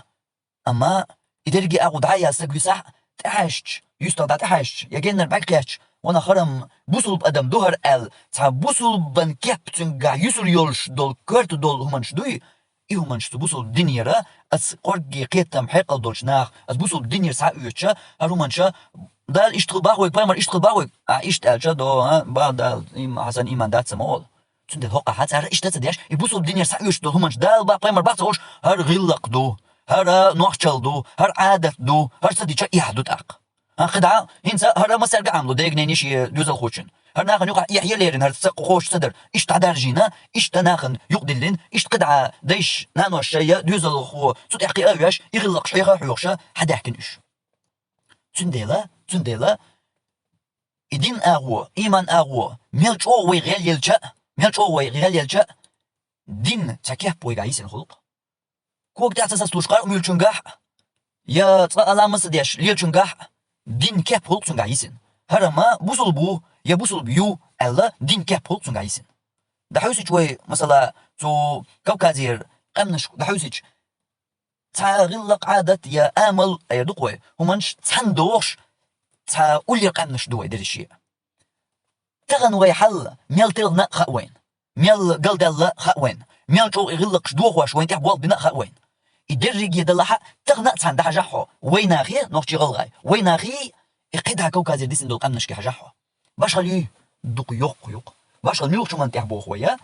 амма и дерриге агӀо дӀа а яз стаг висахь, тӀаьхьаьжча, юьстах дӀа тӀаьхьаьжча, я геннара бӀаьг кхетча, ванах хӀара-м бусулба адам ду хӀара аьлла, цхьа бусулбан кеп цуьнгахь юьсур йолуш долу коьрта долу хӀуманаш дуй, и хӀуманаш цу бусулба динера, ас кӀоргге кхетам хьекъал долчу наха, ас бусулба динера схьа а оьцуша, хӀара хӀуманаш Дала иштта хила боху вайга, пайхамар иштта хила боху вайга, ахь иштта аьлча, до, а, бах Дала, им-, хьан санна иман дац ма олу. Цундела хӀокхахь цара иштта ца деш, и бусулба динера схьаоьцуш долу хӀуманаш Дала бах, пайхамар бах ца олуш, хӀара гӀиллакх ду, хӀара нохчалла ду, хӀара Ӏадат ду, хӀара ца дича эхь ду тӀаккха. ХӀан, кхидӀа, хӀинца хӀара массаьрга Ӏамло дегнен йиш е доьзалхочун. ХӀара нахана юкъахь эхь е лерина, хӀара ца кхочуш ца дара, иштта дӀадаржийна, иштта нахана юкъадиллина, иштта кхидӀа дайша, наноша шайя доьзалхо цу тӀехь кхиа а веш, и гӀиллакхаш хьеха а хьоьхуша, хьадаьхкина уьш. Цундела, цундела, и дин агӀо, иман агӀо, мел чӀогӀа вай гӀелъелча а, мел чӀогӀа вай гӀелъелча а, дин цхьа кеп вайгахь йисина хуьлу-кх. Кога тӀехь ца сацалуш къаркъа муьйлучуьнгахь а, я цкъа а ламаз ца деш лелачуьнгахь а, дин кеп хуьлу-кх цуьнгахь йисина. ХӀара-м бусулба ву, я бусулба ю аьлла, дин кеп хуьлу-кх цуьнгахь йисина. ДӀахьуьйсича вай, масала, цу Кавказера къаьмнашка дӀахьуьйсича, цхьа гӀиллакх, Ӏадат я амал, эр ду-кх вай, хӀуманаш цхьаьна дохуш, цхьа уллера къаьмнаш ду вай дерриге а. Тахана вай хьал мел телхина а хаьа вайна, мел галдаьлла а хаьа вайна, мел чӀогӀа и гӀиллакхаш дохош вайна тӀехь болх бина а хаьа вайна. И дерриге далахьа, тахана а цхьаьна дӀахьажахь хьо, вай нахе, нохчий, гӀалгӀай, вай нахе, и кхидӀа Кавказера дисина долу къаьмнашке хьажахь хьо. Башхалла юй? Дукха йоккха ю-кх. Башхалла муьлхачу хӀуманна тӀехь боху вай, я?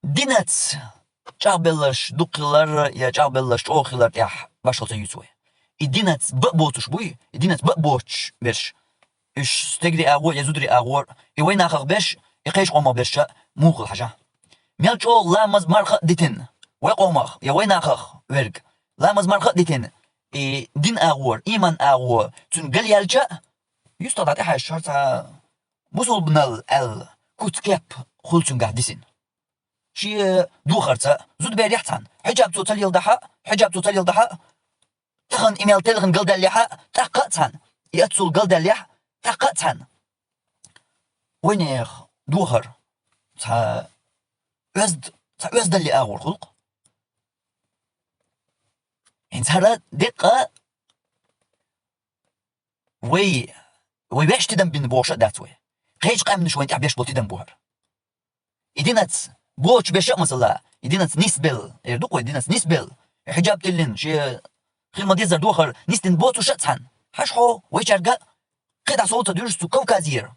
Динаца чӀагӀбелларш дукха хилар я чӀагӀбелларш чӀогӀа хилар тӀехь башхалла ца юьйцу вай. И динаца бан а боцуш буй, и динаца бан а боцуш берш. Уьш стегарий агӀор я зударий агӀор, и вай нахах берш, и кхечу къомах берш а муха хила хьажа. Мел чӀогӀа ламаз, марха а дитина, вай къомах я вай нахах верг, ламаз, марха а дитина, и дин агӀор, иман агӀор цуьнан галъяьлча а, юьстах дӀа тӀехьаьжча, хӀара цхьа бусулбанал аьлла, куц, кеп хуьлу цуьнгахь дисина. Шен духарца, зудаберехь цхьаьна, хьиджаб цо ца леладахь а, хьиджаб цо ца леладахь а, тахана и мел телхина галдаьллехь а, тӀаккха а цхьаьна, и аццул галдаьллехь а, тӀаккха а цхьаьна. Вайнех духар цхьа оьзда-, цхьа оьздалле агӀор хуьлу-кх. ХӀинца хӀара деккъа вай, вай ваьш тидам бина бохуш а дац вай. Кхечу къаьмнаш вайна тӀехь беш болу тидам бу хӀара. И динаца боцуш берш а, масала, и динаца нисбелла, эр ду-кх вай, динаца нисбелла, хьиджаб тиллина, шен хила ма-деззара духар нисдина боцуш а цхьаьна. Хьажа хьо вайчаьрга а, кхидӀа сов ца дуьржу цу Кавказера,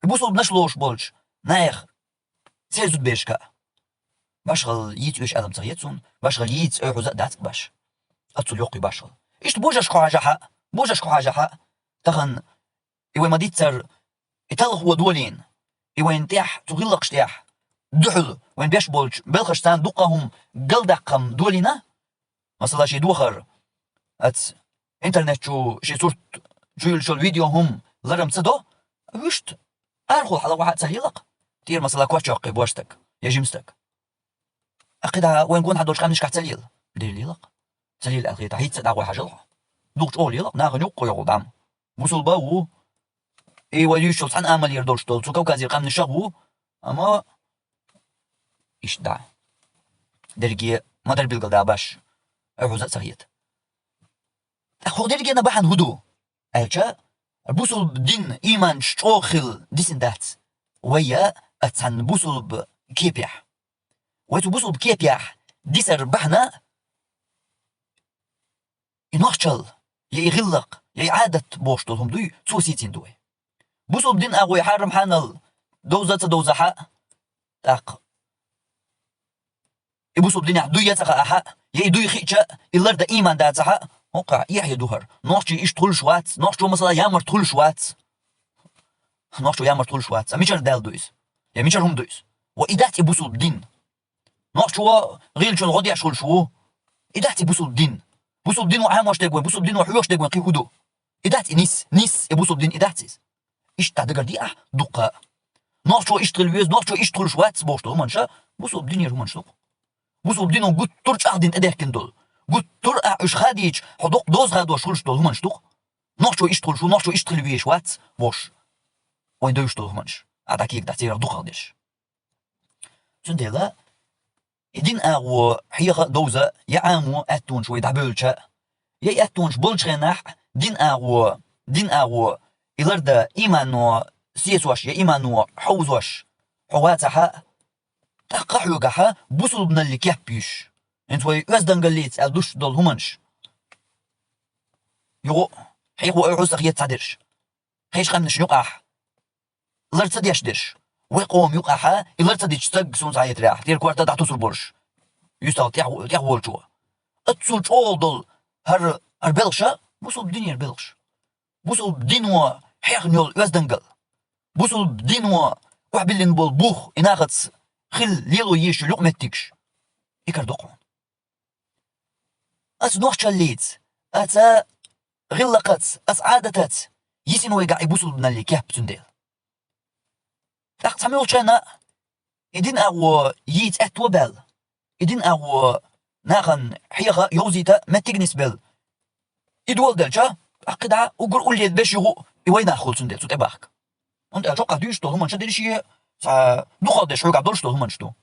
и бусулбанаш лоруш болчу наха, церан зудаберашка а. Башхалла йийца оьшу аьлла-м ца хета суна, башхалла йийца оьхьаза а дац-кх баш. Аццул йоккха ю башхалла. Иштта божаршка хьажахь а, божаршка хьажахь а, тахана и вай ма-дийццара, и талхо долийна, и вайна тӀехь, цу гӀиллакхаш тӀехь дуьхьал вайна беш болчу белхашца дуккха а хӀума галдаккха-м долийна, масала, шен духар, аца, интернет чу шен сурт чу йиллачу видео хӀума лар-м ца до, вуьшта арахула хьала вахьа а ца лела-кх, тӀера, масала, коч йоккхий божа стаг я жима стаг. Ткъа кхидӀа вайна гонахьа долчу къаьмнашкахь ца лела? Дера лела-кх. Ца лела аьлла хета, хӀинца а дӀагӀой хьажал хьо. Дукха чӀогӀа лела-кх, нахана юккъе йогӀу дӀа-м. Бусулба а ву. И вай юьйцучул цхьана амалера долуш долу цу Кавказера къаьмнаш а ву. Амма иштта дӀа. Дерриге ма-дарра билгал да баш. Оьхьаза а ца хета. ТӀаккха хӀокху дерригенан бахьана хӀун ду аьлча, бусулба дин, иманаш чӀогӀа хила дисина дац вай я аццу цхьана бусулба кепехь. Вай цу бусулба кепехь дисар бахьана и нохчалла, я и гӀиллакх, я и Ӏадат бохуш долу хӀума дуй, цо сийцина ду вай. Бусулба дин агӀой хьарам-хьанал довза а ца довзахь а, тӀаккха и бусулба динехь дуй я ца хаахь а, я и дуй хиъча а, и лардан иман дацахь а, Оккха, эхье ду хӀара. Нохчий иштта хуьлуш вац, нохчо, масала, ямарта хуьлуш вац. Нохчо ямарта хуьлуш вац. А мичара даьлла ду иза? Я мичара хӀума ду иза? Ва и дац и бусулба дин. Нохчо гӀийлачун гӀо деш хуьлуш ву. И дац и бусулба дин. Бусулба дино Ӏамош дерг вайн, бусулба дино хьоьхуш дерг вайн кхин хӀун ду? И дац и нис, нис, и бусулба дин, и дац иза. Иштта дагардий ахь дуккха. Нохчо иштта хила веза, нохчо иштта хуьлуш вац бохуш долу хӀуманаш, бусулба динера хӀуманаш ду-кх. Бусулба дино гуттар а чӀагӀдина тӀедехкина долу. Гуттар а уьш хадийча, хьо доккха доза хадош хуьлуш долу хӀуманаш ду-кх. Нохчо иштта хуьлуш ву, нохчо иштта хила везаш вац бохуш. Вайн девзаш долу хӀуманаш. Ахьа дӀа кега дӀа церах дукхах дерш. Цундела и дин агӀо хьеха а, довза а, я Ӏамо аьттонаш вай дӀабевлча а, я и аьттонаш болчу хенахь дин агӀо, дин агӀо, и ларда имано сецош, я имано хьовзош хьо вацахь а, тӀаккха хьоьгахь бусулбаналли кеп йиш. ХӀинца вай оьздангаллица аьлла душ долу хӀуманаш. Юха а, хьеха а хьо сан хета ца дерш. Кхечу къаьмнашна юкъахь лар ца деш дерш. Вай къоман юкъахь и лар ца дечу стаг суна схьахетарехь, тера корта дӀатосур болуш, юьстахь тӀехь-, тӀехволчо. Оццул чӀогӀа долу хӀара, хӀара белхаш, бусулба динера белхаш. Бусулба дино хьехна йолу оьздангал. Бусулба дино охьабиллина болу бух, и нахаца хила лело езаш йолу юкъаметтигаш. И кара ду-кх хьуна. Аса нохчаллица, аса гӀиллакхаца, аса Ӏадатаца йисина вайгахь и бусулбаналли кеп цундела. ТӀаккха цхьамогӀачарна и дин агӀо йийца аьтто а баьлла, и дин агӀо нахана хьеха а, йовзийта а меттиг а нисбелла, и доладелча, тӀаккха и дӀа уггар уллера беш юха а и вай нах хуьлу цундела цу тӀебахка. ХӀунда аьлча хӀокхахь дуьйцуш долу хӀуманаш дерриш а цхьа дукхах дерш хьоьгахь долуш долу хӀуманаш ду.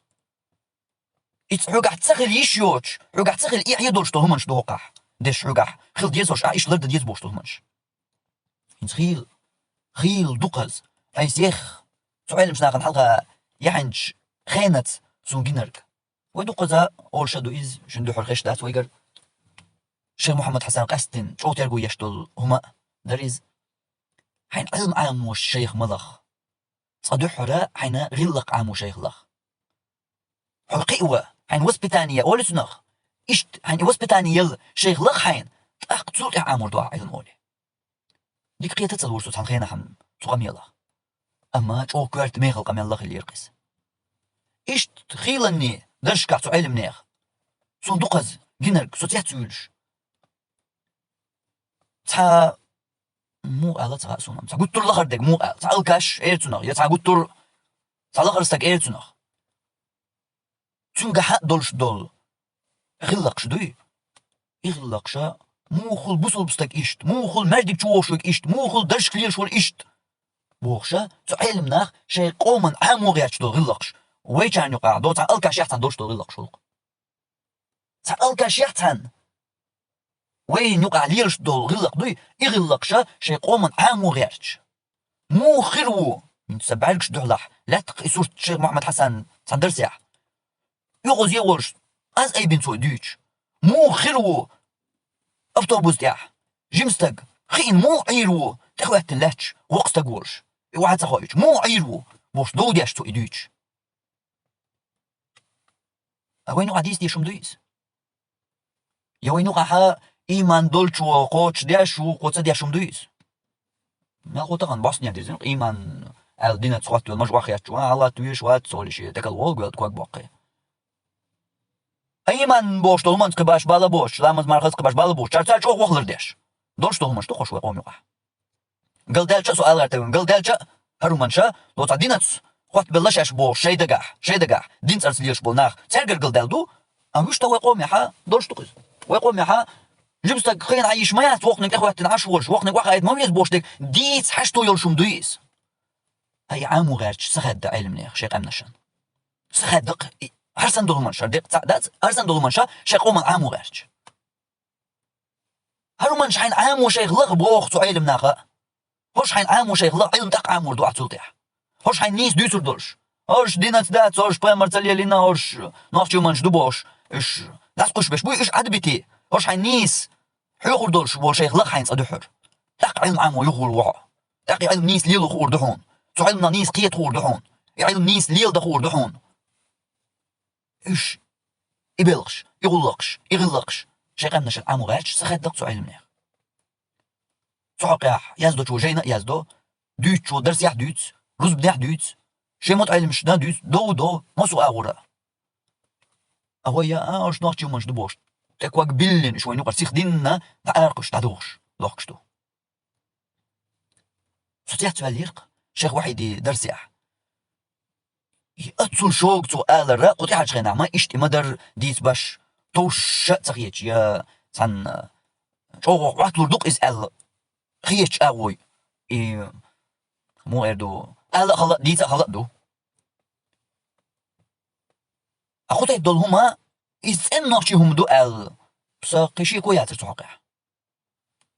Иза хьоьгахь ца хила йиш йоцуш, хьоьгахь ца хила эхье долуш долу хӀуманаш ду хӀокхахь дерш, хьоьгахь хила дезаш, ахь иштта лардан деза бохуш долу хӀуманаш. ХӀинца хийла, хийла дукхаза, айса ех, цу Ӏеламчу нахана хьалха яхьанчу хенаца суна гинарг. Вай дукхаза олуш а ду иза, шуна дуьхьал хезаш дац вайгара. Шайх Мухьаммад Хьасан къаьсттина чӀогӀа терго еш долу хӀума а дара иза. Хьайна Ӏилма Ӏамош шайх ма лаха. Цкъа дуьххьара хьайна гӀиллакх Ӏамо шайх лаха. Хьо кхиъна, хьайна воспитание олу цунах. Иштта хьайна и воспитание елла шайх лаха хьайна, тӀаккха цул тӀаьхьа Ӏамор ду ахь Ӏилма олий. Дика кхета ца лур ду цхьана хенахь-м цу къамелах. Амма чӀогӀа коьрта мехала къамел лахилира-кх иза. Иштта хийланний даршкахь цу Ӏеламнех. Суна дукхаза гинарг, со цецвуьйлуш. Цхьа муха ала ца хаьа суна, цхьа гуттар лахара дерг муха ала, цхьа алкаш эр цунах, я цхьа гуттар цхьа лахара стаг эр цунах. Цуьнгахь а долуш долу гӀиллакхаш дуй? И гӀиллакхаш, муха хуьлу бусулба стаг иштта, муха хуьлу маьждиг чу вогӀуш верг иштта, муха хуьлу даршка лелаш верг иштта бохуш, цу Ӏеламнах шайн къоман Ӏамо гӀерташ долу гӀиллакхаш. Вайчарна юкъахь долу цхьа алкаш яхь цхьана долуш долу гӀиллакхаш хуьлу-кх. Цхьа алкаш яхь цхьана вайна юкъахь лелаш долу гӀиллакх дуй, и гӀиллакхаш шайн къоман Ӏамо гӀерташ. Муха хир ву, хӀинца сан бӀаьргаш дуьхьалахь лаьтта-кх и сурт шайх Мухьаммад Хьасанан цхьана дарсехь. ОьгӀазе а волуш, аз айбина цо и дуьйцуш. Муха хир ву автобус тӀехь жима стаг, хиъна муха Ӏийр ву, тӀехӀоьттина лаьтташ воккха стаг волуш, и охьа ца хоуьйтуш, муха Ӏийр ву, бохуш, дов деш цо и дуьйцуш. А вайна юкъахь дийца дезаш хӀума дуй иза? Я вайна юкъахь иман долчо кхочушдеш ву, кхо ца деш хӀума дуй иза? Мелхо тахана бӀостанехьа дирзина, иман аьлла динаца хӀоттавелла мажа охьахеттачо, а, Аллах везаш вац, цо лиш, тӀекал волга велла ког боккхий. А иман бохуш долу хӀуманца кхин баш бала боцуш, ламаз мархаза кхин баш бала боцуш, чар цара чӀогӀа вахалар деш. Долуш долу хӀуманаш ду хӀорш вай къоман юкъахь. Галдаьлча а со ала гӀертарг вайн, галдаьлча а хӀара хӀуманаш, доцу динца хӀоттабелла шаьш бохуш, шайн дагахь, шайн дагахь, дин цӀарца лелаш болу нах, цаьргара галдаьлла ду, а вуьшта вай къомехьа долуш ду-кх иза. Вай къомехьа жима стаг хиъна Ӏан йиш ма яц, вокханиг тӀехӀоттина Ӏаш волуш, вокханиг охьаайта ма веза бохуш дерг, дийца хьашто йолуш хӀума дуй иза. Ай, Ӏамо гӀерташ ца хаьдда Ӏеламнех шайн къаьмнашна. Ца хаьдда-кх и, хӀара санна долу хӀуманаш, хӀара декъа цхьаъ дац, хӀара санна долу хӀуманаш шайн къоман Ӏамо гӀерташ. ХӀара хӀуманаш хьайна Ӏамо шайх лаха боху цу Ӏеламнаха. ХӀорш хьайна Ӏамо шайх лаха, Ӏилма тӀаккха Ӏамор ду ахь цул тӀехь. ХӀорш хьайна нийса дуьйцур долуш. ХӀорш динаца дац, хӀорш пайхамарца лелийна, хӀорш нохчийн хӀуманаш ду бохуш, уьш дӀасакхуьйсуш берш буй, уьш Ӏадбитий. ХӀорш хьайна нийса хьоьхур долуш волу шайх лаха хьайна цкъа дуьххьара. ТӀаккха Ӏилма Ӏамо юхур ву хьо. ТӀаккха и Ӏилма нийса лело хуур ду хьуна. Цу Ӏилманах нийса кхета хуур ду хьуна. И Ӏилма нийса леладан хуур ду хьуна. Уьш, и белхаш, и гӀуллакхаш, и гӀиллакхаш Шайн къаьмнашца Ӏамо гӀерташ, ца хаьдда-кх цу Ӏилманех. Цу хьокъехь яздечо жайна а яздо, дуьйцучо дарсехь а дуьйцу, рузбанехь а дуьйцу, шайн мотт Ӏилманашна а дуьйцу, дов а до, массо а агӀора. А вай, а, уж нохчий хӀуманаш ду бохуш, тӀе ког биллина, уж вайна юкъара сихдина дӀааркхуш, дӀадохуш, лохкуш ду. Со цецваьллера-кх шайх Вахьида дарсехь. И оццул шога цо алар, кху тӀаьхьарчу хенахь ма иштта и ма-дарра дийца башха, товш а ца хеташ, я цхьанна чӀогӀа Ӏотталур ду-кх иза аьлла хетачу агӀой. И муха эр ду, ала а хала а, дийца а хала а ду. А кху тайпа долу хӀума, иза цӀена нохчий хӀума ду аьлла, сан кхин шеко яцара цу хьокъехь.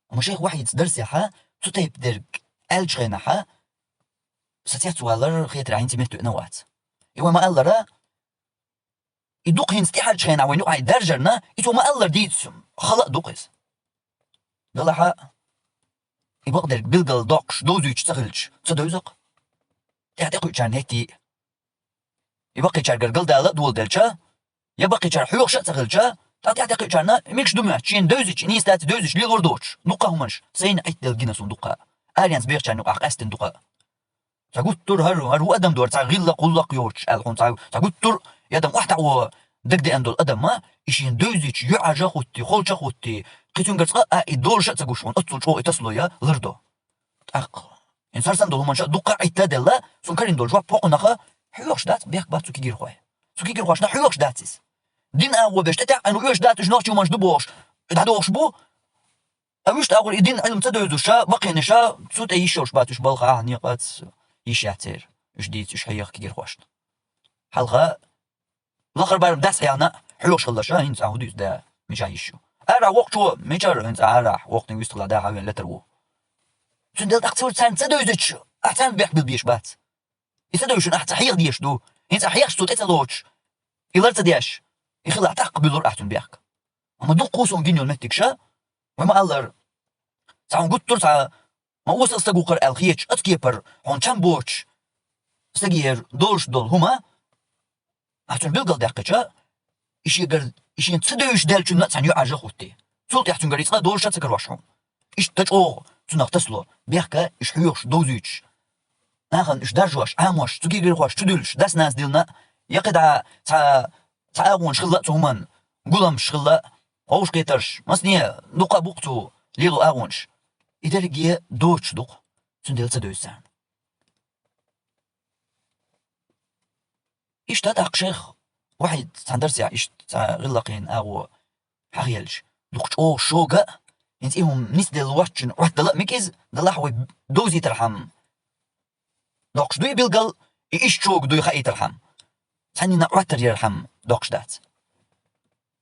Амма шайх Вахьида дарсехь цу тайпа дерг аьллачу хенахь, сан цецвалар хетарехь хӀинца метта веана а вац. И вай ма-аллара, и дукха хӀинца тӀаьхьарчу хенахь вайна юкъахь даржарна, и цо ма-аллара дийца хала а ду-кх иза. Делахь а, и бакъдерг билггал доккхуш, довзуьйтуш ца хилча, ца девза-кх. ТӀаьхьа тӀекхуьучарна хӀетте а. И баккхийчаьргара галдала а доладелча, я баккхийчара хьоьхуш а ца хилча, тӀаккха тӀаьхьа тӀекхуьучарна мегаш ду моьтту, шена девзича, нийса дац и девзича, лелор доцуш, дуккха а хӀуманаш сайна Ӏиттаделла гина суна дуккха а, аренца бехачарна юкъахь къаьстина дуккха а. Цхьа гуттар а хӀара, хӀара ву адам дора, цхьа гӀиллакх-гӀуллакх йоцуш аьлла хьуна, цхьа, цхьа гуттар а и адам охьатаӀо дагадеана долу адам ма, и шена девзича юьӀажа а хӀуттий, холча а хӀуттий, кхин цуьнгара цкъа а и долуш а ца гуш хьуна, оццул чӀогӀа и тасало я лар до. ТӀаккха, хӀинца хӀара санна долу хӀуманаш а дуккха а Ӏитта а делла, цунна карийна долу жоп хӀокхунах а хьоьхуш дац, бехк бац цу кегийрхой. Цу кегийрхошна хьоьхуш дац иза. Дин агӀо беш тӀетаьӀӀина ву, оьшуш дац уьш нохчий хӀуманаш ду бохуш, дӀадохуш бу. А вуьшта агӀор и дин Ӏилма ца девзуш, баккхийнаш цу тӀе йиш йолуш бац, уьш балха ахьа некъаца йиш яц церан. Уьш дийца, уьш хьеха кегийрхошна. Хьалха лахара барам дас хьехна хьоьхуш хилла ша, хӀинца ахьа хӀун дуьйцу да, мичахь йиш ю. Арахь воккхачо, мичара хӀинца арахь, воккханиг вистхила да хьан вен летар ву. Цундела тӀаккха ца вуьйцу царна ца девзича, ахьа царна бехк билла безаш бац. И ца девзича ахьа цхьа хьеха дезаш ду. ХӀинца ахьа хьехаш цо тӀе ца лоцуш, и лар ца деш, и хилахь тӀаккха буьллур ахьа цунна бехк. Амма дуккха а суна гина йолу меттигаш, вай ма-аллара, цхьа хӀун гуттар а цхьа ма осал стаг ву хӀара аьлла хеташ, оцу кепара хьуна чам боцуш стагера долуш долу хӀума, ахьа цунна билгалдаьккхича, и шегара, и шена ца девзаш даьллачунна а цхьаьна юьӀажа а хӀуттий. Цул тӀаьхьа цуьнгара и цкъа долуш а ца карош хьуна. Иштта чӀогӀа цунах тасало, бехк а уьш хьоьхуш, довзуьйтуш. Нахана уьш даржош, Ӏамош, цу кегийрхошна чу дуьллуш, дас-нанас диллина, я кхидӀа цхьа, цхьа агӀонаш хилла а цу хӀуманна, гуламаш хилла а, вовшахкхетарш, масане дуккха а бу-кх цо лело агӀонаш. И дерриге доцуш ду-кх, цундела ца девза царна. Иштта тӀаккха шайх Вахьид цхьана дарсехь иштта цхьа гӀиллакхийн агӀо хьахаелча, дукха чӀогӀа шога а, хӀинца и хӀума нисделла воцчунна Ӏоттала а мега иза, делахь вай довзийтархьама доккхуш дуй билггал, и иштта шога дуй хаийтархьама, цхьаннена Ӏоттар ярхьама доккхуш дац.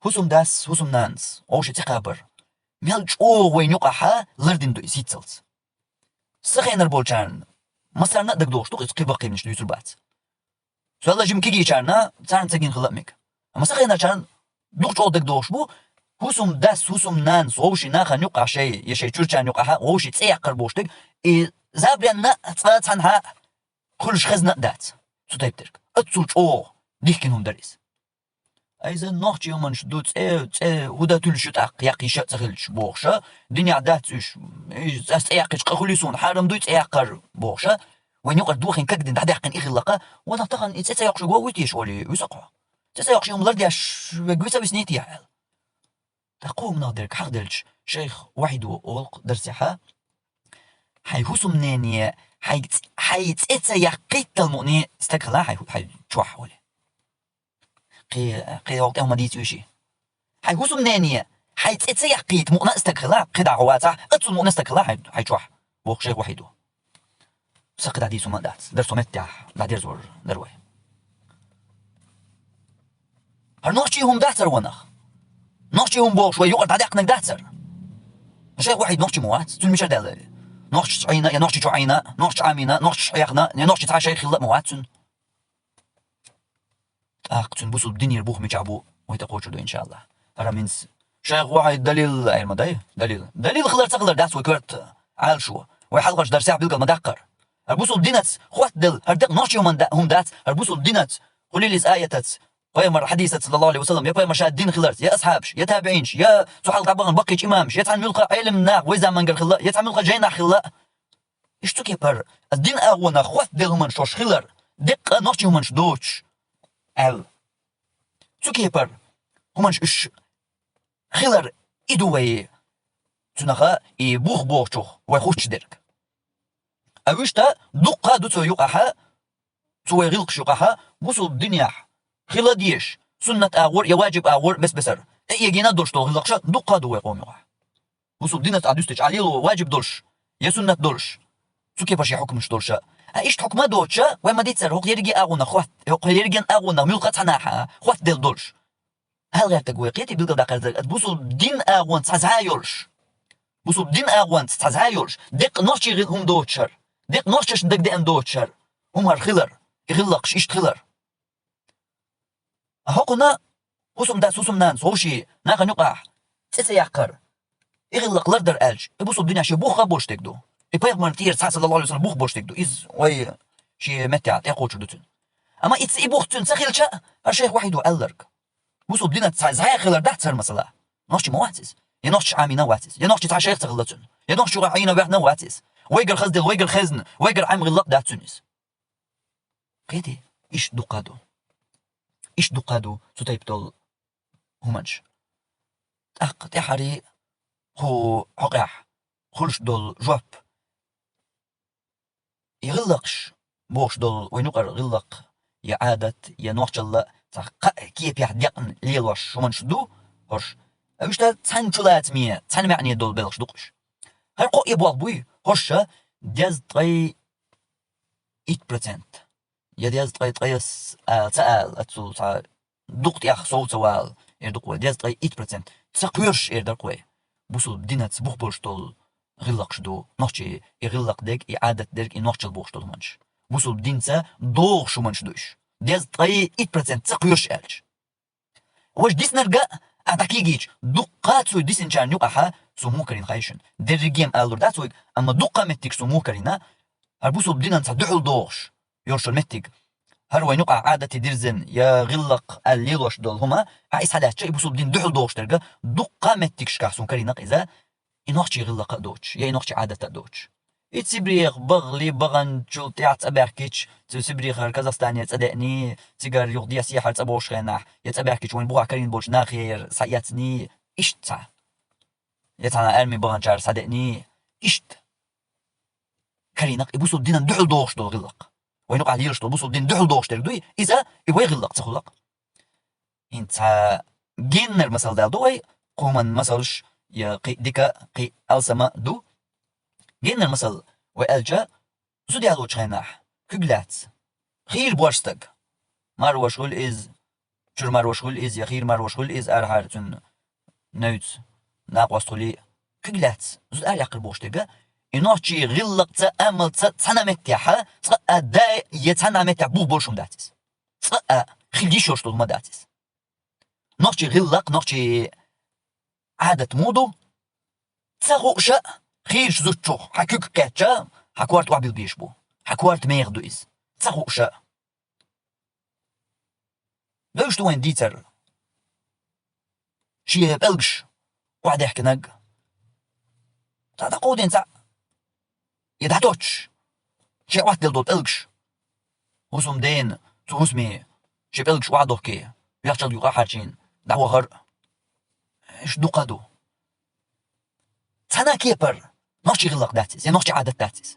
ХӀусамдас, хӀусамнанас вовшийн цӀе кхабар мел чӀогӀа вайна юкъахь лардина ду иза хӀинццалц. Сан хенара болчарна массарна а дагадогӀуш ду-кх иза, кхин баккхийнаш дуьйцур бац. Со лажим кегийчарна, царна ца гина хила а мега. Амма сан хенарчарна дукха чӀогӀа дагадогӀуш бу, хӀусамдас, хӀусамнанас вовшийн нахана юкъахь шайн, я шайн чуьрачарна юкъахь вовшийн цӀе яккхар бохуш дерг, и забаренна а цкъа цхьанхьа а хуьлуш хезна а дац цу тайпа дерг. Оццул чӀогӀа дихкина хӀума дара иза. Ай, иза нохчий хӀуманаш ду, цӀе, цӀе хӀун дан туьллуш ю тӀаккха, яккха йиш а ца хилча бохуш, динехь дац уьш, ас цӀе яккхича къа хуьлий суна, хьарам дуй цӀе яккхар бохуш, вайн юкъара дохийна кагдина дӀадаьккхина и хилла-кх, ванах тахана и цӀе ца йоккхуш вуй те ша олий, вуьсу-кх хьо. ЦӀе ца йоккхуш и хӀума лардеш верг вуьйца висний те аьлла. ТӀаккха кху хӀуманах дерг хьахделча, шайх Вахьидо олу-кх дарсехь: хьайн хӀусамнене хьайн, хьайн цӀе ца яккхийтал мукъане стаг хила хьайн, хьайн чохь олий. Кхин, кхин йолу тӀе хӀума дийца уьш. Хьайн хӀусамнене хьайн цӀе ца яккхийта мукъана а стаг хила, кхидӀа хьо вацахь, оццул мукъана а стаг хила хьайн, хьайн чохь, боху шайх Вахьидо. Сан кхидӀа дийца хӀума а дац, дара со меттехь дӀадерзор дара вай. ХӀара нохчий хӀума дац хӀара ванах. Нохчий хӀума бохуш вай юкъара дӀадаьккхинарг дац хӀара. Шайх Вахьид нохчи ма вац, цуьнан мичара даьлла? Нохчаша Ӏийна, я нохчи чу Ӏийна, нохчаша Ӏамийна, нохчаша хьехна, я нохчи цхьа шайх хилла а ма вац цуьнан. ТӀаккха цуьнан бусулба динера бух мичахь бу, вай тӀекхочур ду, иншааллахӀ. ХӀара хӀинца шайх Вахьид далил, ай, ма дай, далил. Далил хилар ца хилар дац вай коьрта Ӏалашо. Вай хьалхарчу дарсехь билгал ма даккхара. ХӀара бусулба динаца хоттаделла, хӀара декъа нохчий хӀуман да-, хӀума дац, хӀара бусулба динаца, къулил иза аятаца, Пайхамар хьадисаца, саллаллаху алейхи ва саллям, я пайхамарша дин хиларца, я асхьабаш, я табиинаш, я цу хьалха дӀабахана баккхийча имамаш, я цхьан муьлха Ӏелимнах, вай замангара хилла, я цхьан муьлха жайнах хилла. Иштта цу кепара, аз дин агӀонах хоттаделла хӀуманаш шоаш хилар, деккъа нохчий хӀуманаш доцуш, аьлла. Цу кепара хӀуманаш уьш хилар и ду вай цунаха и бух бохучух вай хутташ дерг. А вуьшта дуккха а ду цу юкъахьа, цу вай гӀиллакхаш юкъахьа, бусулба динехь хила дезаш, суннат агӀор я ваджиб агӀор бес-бесара, тӀе эгийна долуш долу гӀиллакхаш дуккха а ду вай къоман юкъахь. Бусулба динца Ӏа дуьстича, Ӏа лело ваджиб долуш, я суннат долуш, цу кепара шен хьукмаш долуша. А иштта хьукма доцуша, вай ма дийццара, хӀокху ерриге агӀонах хотта, хӀокху ерриге агӀонах муьлхха а цхьанахьа хотта делла долуш. Ала гӀертарг вай кхетий билгалдаккхарзарг, аса бусулба дин агӀонца цхьа зӀе йолуш. Бусулба дин агӀонца цхьа зӀе йолуш, деккъа нохчий гӀил хӀума доцуш хӀара, деккъа нохчашна дагадеана доцуш хӀара хӀума хӀара хилар, и гӀиллакхаш иштта хилар. ХӀокхунна хӀусамдас, хӀусамнанас, вовшийн, нахана юкъахь цӀе ца яккхар, и гӀиллакх лардар аьлча, и бусулба динехь шен бух а болуш дерг ду. И пайхамарна тӀера цхьа, саллаллаху алейхи ва саллям, бух болуш дерг ду. Иза вай шен меттехь тӀекхочур ду цуьнан. Амма и ца, и бух цуьнан ца хилча, хӀара шайх вахьид ву аьлларг. Бусулба динан цхьа зӀе хилар дац хӀара масала. Нохчи ма вац иза. Я нохчи Ӏамийна вац иза. Я нохчи цхьа шайх ца хилла цуьнан. Я нохчи юкъахь Ӏийна ваьхна вац иза. Вайгара хазделла, вайгара хезна, вайгара Ӏам гӀиллакх дац цуьнан иза. Кхетий, иштта дуккха а ду. Иштта дуккха а ду цу тайпа долу хӀуманаш. ТӀаккха тӀаьхьарий кху хьокъехь хуьлуш долу жоп. И гӀиллакхаш бохуш долу вайн юкъара гӀиллакх, я Ӏадат, я нохчалла, цхьа кхаа кепехь декъна лелош хӀуманаш ду хӀорш. Уьш дан цхьана чулацаме, цхьана маьӀне долу белхаш ду-кх уьш. ХӀара кхоъ я болх буй, хӀорша дезткъе итт процент. Я дезткъе ткъайесс ала ца ала, аццул цхьа дукха тӀех сов ца вала, эр ду-кх вай, дезткъе итт процент. Ца кхоьруш эр дара-кх вай. Бусулба динаца бух болуш долу гӀиллакхаш ду, нохчий, и гӀиллакх дерг, и Ӏадат дерг, и нохчалла бохуш долу хӀуманаш. Бусулба динца догӀуш хӀуманаш ду уьш. Дезткъе итт процент ца кхоьруш аьлча. Важа диснарг а дӀакхийгийча, дуккха а цу дисинчарна юкъахьа суна муха карийна хаий шуна. Дерриге а алур дац вайга, амма дуккха а меттигаш суна муха карийна, хӀара бусулба динан цхьа дуьхьал догӀуш йолуш йолу меттиг. ХӀара вайн юкъахь Ӏадате дирзина, я гӀиллакх аьлла лелош долу хӀума, ахьа и схьалаьцча, и бусулба дин дуьхьал догӀуш дерг а дуккха а меттигашкахь суна карийна-кх иза, и нохчий гӀиллакх а доцуш, я и нохчий Ӏадат а доцуш. И цибрех багӀали, багӀанчул тӀаьхьа цӀа баьхкича, цу цибрехара Казахстане цӀа деъний, цигара юха десехьара цӀа богӀуш хенахь, я цӀа баьхкича вайн бухахь карийна болчу нахера схьаэцний, иштта цхьа. Я цхьана арми баханчара схьадеъний, иштта карийна-кх и бусулба динан дуьхьал догӀуш долу гӀиллакх. Вайн юкъахь лелаш долу бусулба дин дуьхьал догӀуш дерг дуй, иза и вай гӀиллакх ца хуьлу-кх. ХӀинца геннара масал дала ду вай, кху хӀуман масалш я кхин дика, кхин алсама ду. Геннара масал вай аьлча, зуда ялочу хенахь, куьг лаьцна, хийра боьрша стаг, марваш хуьлу иза, чуьра марваш хуьлу иза, я хийра марваш хуьлу иза, арахьара цуьнан невца накъост хуьлий, куьг лаьцна, зуда араяккхар бохуш дерг а, и нохчий гӀиллакхца, амалца цхьана меттехьа, цкъа а дай, я цхьана меттехь бух болуш хӀума дац иза. Цкъа а хила йиш йолуш долу хӀума дац иза. Нохчий гӀиллакх, нохчий Ӏадат муха ду? Ца хууша, хийрачу зудчух хьан куьг кхетча, хьан корта охьабилла безаш бу. Хьан корта меха ду иза. Ца хууша. Вевзаш ду вайн дийцар. Шен пӀелгаш охьадехкинарг. Цхьа дӀакховдийна цхьаъ. И дӀатоттуш. Шен Ӏоттаделла долу пӀелгаш. ХӀусамдена, цу хӀусаме шен пӀелгаш охьадохкий, вехчалла юкъа хьарчийна, дӀавахар. Иштта дуккха а ду. Цхьана кепара нохчий гӀиллакх дац иза, я нохчий Ӏадат дац иза.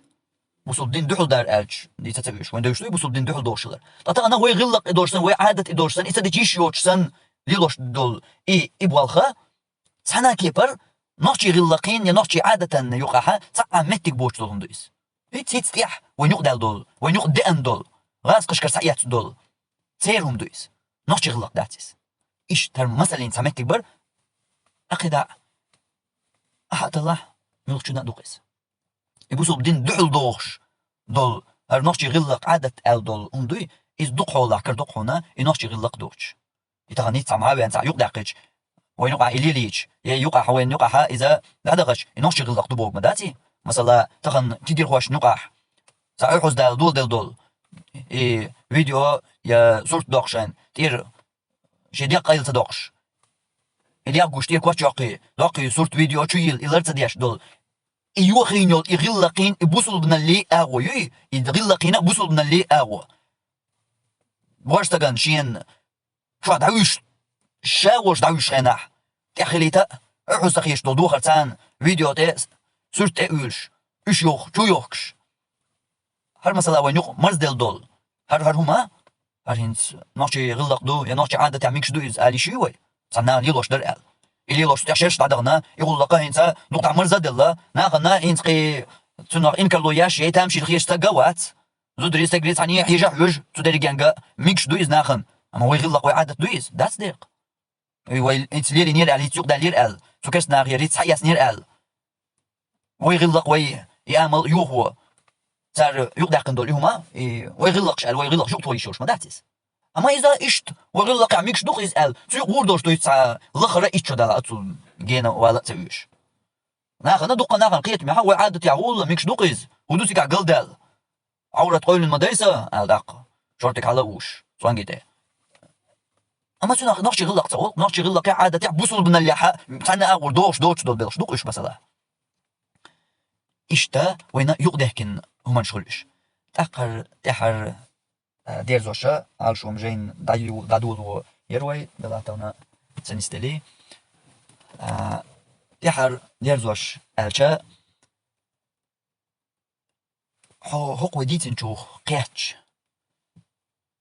Бусулба дин дуьхьал дара аьлча, дийца ца вуьйш, вайн девзаш дуй бусулба дин дуьхьал догӀуш хилар. Ткъа тахана вай гӀиллакх и долуш санна, вай Ӏадат и долуш санна, и ца дича йиш йоцуш санна, лелош долу и, и болх а, цхьана кепара нохчий гӀиллакхийн я нохчий Ӏадатан юкъахьа цхьа а меттиг боцуш долу хӀума ду иза. ХӀиц-хӀиц тӀехь вайн юкъадаьлла долу, вайн юкъа деана долу, гӀазкхашкара схьаэцна долу, церан хӀума ду иза. Нохчий гӀиллакх дац иза. Иштта хӀара масаллин цхьа меттиг бара, акхидӀа а хьаталахь, муьлххачунна а ду-кх иза. И бусулба дин дуьхьал догӀуш долу, хӀара нохчий гӀиллакх Ӏадат аьлла долу хӀума дуй, иза дукха хьолахь карадо-кх хьуна, и нохчий гӀиллакх доцуш. И тахана ницкъ цхьа ма веана цхьа юкъа даьккхича, вайн юкъахь и лелийча, я юкъахь, вайн юкъахьа иза дӀадахача, и нохчий гӀиллакх ду бохург ма дац и. Масала, тахана тидирхошна юкъахь, цхьа Ӏуьйхьуздала доладелла долу, и видео я сурт доккхушайн, тӀера шен дегӀ къайла ца доккхуш. И дегӀ гуш тӀе кочйоккхий, доккхий сурт, видео чу йийла, и лар ца деш долу. И йохийна йолу и гӀиллакхийн, и бусулбаналлий агӀо юй, и гӀиллакхийн а, бусулбаналлий агӀо. Божа стагана шена чохь дӀавуьйш, ша волуш дӀавуьйш хенахь, тӀеххилийта а, хьуьжа ца хеташ долу духар царна видео тӀе, сурт тӀе а уьйлуш, уьш йоху, чу йохкуш. ХӀара масала вайн юкъа марзделла долу. ХӀара, хӀара хӀума, хӀара хӀинца нохчийн гӀиллакх ду, я нохчийн Ӏадатехь мегаш ду иза, ала йиш юй вай? Цхьана наха лелош дара аьлла. И лелош тӀе шераш дӀадахана, и гӀуллакх хӀинца дукха дӀа марза а делла, нахана хӀинца кхин цунах инкарло еш, я тамашийна хеташ стаг а вац. Зударий, стегарий цхьаьна хьежа а хьоьжу, цу дерригенга мегаш ду иза нахана. Амма вай гӀиллакх, вай Ӏадат ду иза, дац декъа. И вай хӀинца лелийнера аьлла, хӀинца юкъадаьллера аьлла, цу керста нахера хӀинца схьаэцнера аьлла. Вай гӀиллакх, вай и амал юхо. Цара юкъадаьккхина долу и хӀума, и вай гӀиллакхаш аьлла, вай гӀиллакхаш юкъа тохийша йолуш ма дац иза. Амма иза иштта, вай гӀиллакхехь мегаш ду-кх иза аьлла, цу юкъа гӀур долуш ду иза цхьа лахара итт шо дала а цул гена вала а ца оьшу. Нахана, дуккха нахана кхетамехь, вай Ӏадатехь гӀуллакх мегаш ду-кх иза, хӀун ду цигахь галдаьлла? Ӏаврат къойлина ма дай сан, аьлла тӀаккха, шортиг хьала а уьш, цӀонгий тӀе. Амма цунах нохчийн гӀиллакх ца олу, нохчийн гӀиллакхехь, Ӏадатехь, бусулбаналлехь а цхьаьна агӀор догӀуш доцуш долу белхаш ду-кх уьш масала. Иштта вайна юкъадаьхкина хӀуманаш хуьлу уьш. ТӀаккха тӀаьхьара, а, дерзоша, Ӏалашо-м жайна дӀаю-, дӀадоло яра вай, Дала тахана ца нисделий. А, тӀаьхьара дерзош аьлча, хьо хӀокху вай дийцинчух кхетча,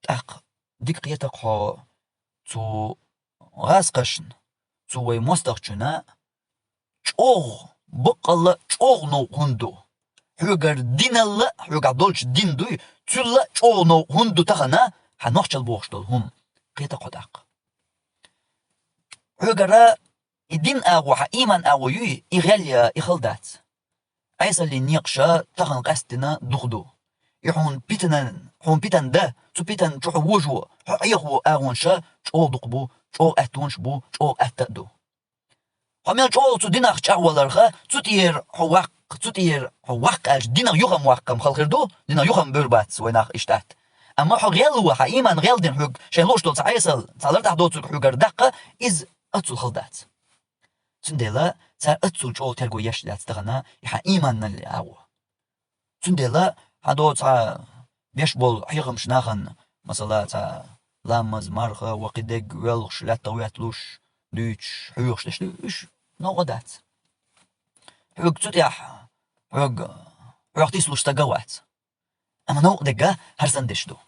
тӀаккха дика кхета-кх хьо цу гӀазкхашна, цу вай мостагӀчунна чӀогӀа, баккъалла а чӀогӀа новкъа хӀунда ду. Хьоьгара диналла а, хьоьгахь долчу дин дуй, цулла а чӀогӀа новкъа хӀунда ду тахана, хьан нохчалла бохуш долу хӀума. Кхета-кх хьо тӀаккха. Хьоьгара и дин агӀо, хьан ийман агӀо юй, и гӀел я, и хала дац. Ӏесаллин некъаша тахана къаьсттина дукха ду. И хьуна питанан, хьуна питана дан, цу питана чу хьо вожо, хьо Ӏехо агӀонаш чӀогӀа дукха бу, чӀогӀа аьттонаш бу, чӀогӀа атта а ду. Хьо мел чӀогӀа цу динах чӀагӀваларха, цу тӀера хьо ваккха, цу тӀера хьо ваккха аьлча, динах юхам ваккхам хала хир ду, динах юхам бевр бац вай нах иштта атта. Амма хьо гӀел ву, хьан ийман гӀел дина хьоьга, шайна лууш долу цхьа Ӏесалла, цхьа лартӀахь доцург хьоьгара даккха, иза оццул хала дац. Цундела цара оццул чӀогӀа терго еш лаьцна тахана и хьан ийманналле агӀо. Цундела хьан доцу цхьа беш болу хьехамаш нахана, масала, цхьа ламаз, марха, ва кхидерг воьлхуш, лаьттах ветталуш, дуьйцуш, хьоьхуш деш ду, уьш новкъа дац. Хьоьга цу тӀехь, хьоьга, хьох тислуш стаг а вац. Амма новкъа дерг хӀара санна деш ду.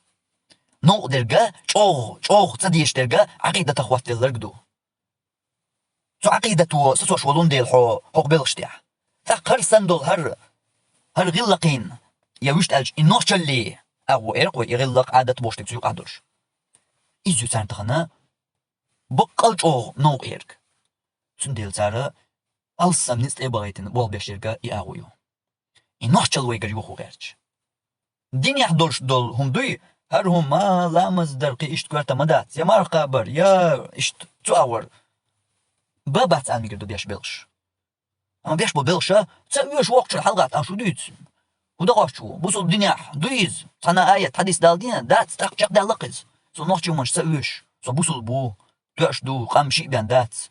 Новкъа дерг чӀогӀа, чӀогӀа ца дезаш дерг Ӏакъидатах хӀоттаделларг ду. Цу Ӏакъидато сацош волун дела хьо хӀокху белхаш тӀехь. ТӀаккха хӀара санна долу хӀара, хӀара гӀиллакхийн, я вуьшта аьлча, и нохчаллин агӀо эр-кх вай, и гӀиллакх, Ӏадат бохуш дерг цу юкъахь долуш. Иза ю царна тахана баккъал чӀогӀа новкъа ерг. Цундела цара алссам ницкъ тӀе а бахийтина болх беш ерг и агӀо ю. И нохчалла вайгара юхо гӀерташ. Динехь долуш долу хӀума дуй, хӀара хӀума ламаз дар кхин иштта коьрта ма дац, я марха кхабар, я иштта цу агӀор. Бан бац ала мегар ду беш белхаш. Амма беш бо белхаша, ца оьшу воккхачуьра хьалагӀатта, ахь шу дуьйцу? ХӀун дакъош чу ву? Бусулба динехь дуй иза? Цхьана аят, хьадис дала дина? Дац, тӀаккха чекхдаьлла-кх иза. Со нохчийн хӀуманаш ца оьшу, со бусулба ву, тоьаш ду, къам шиъ бен дац.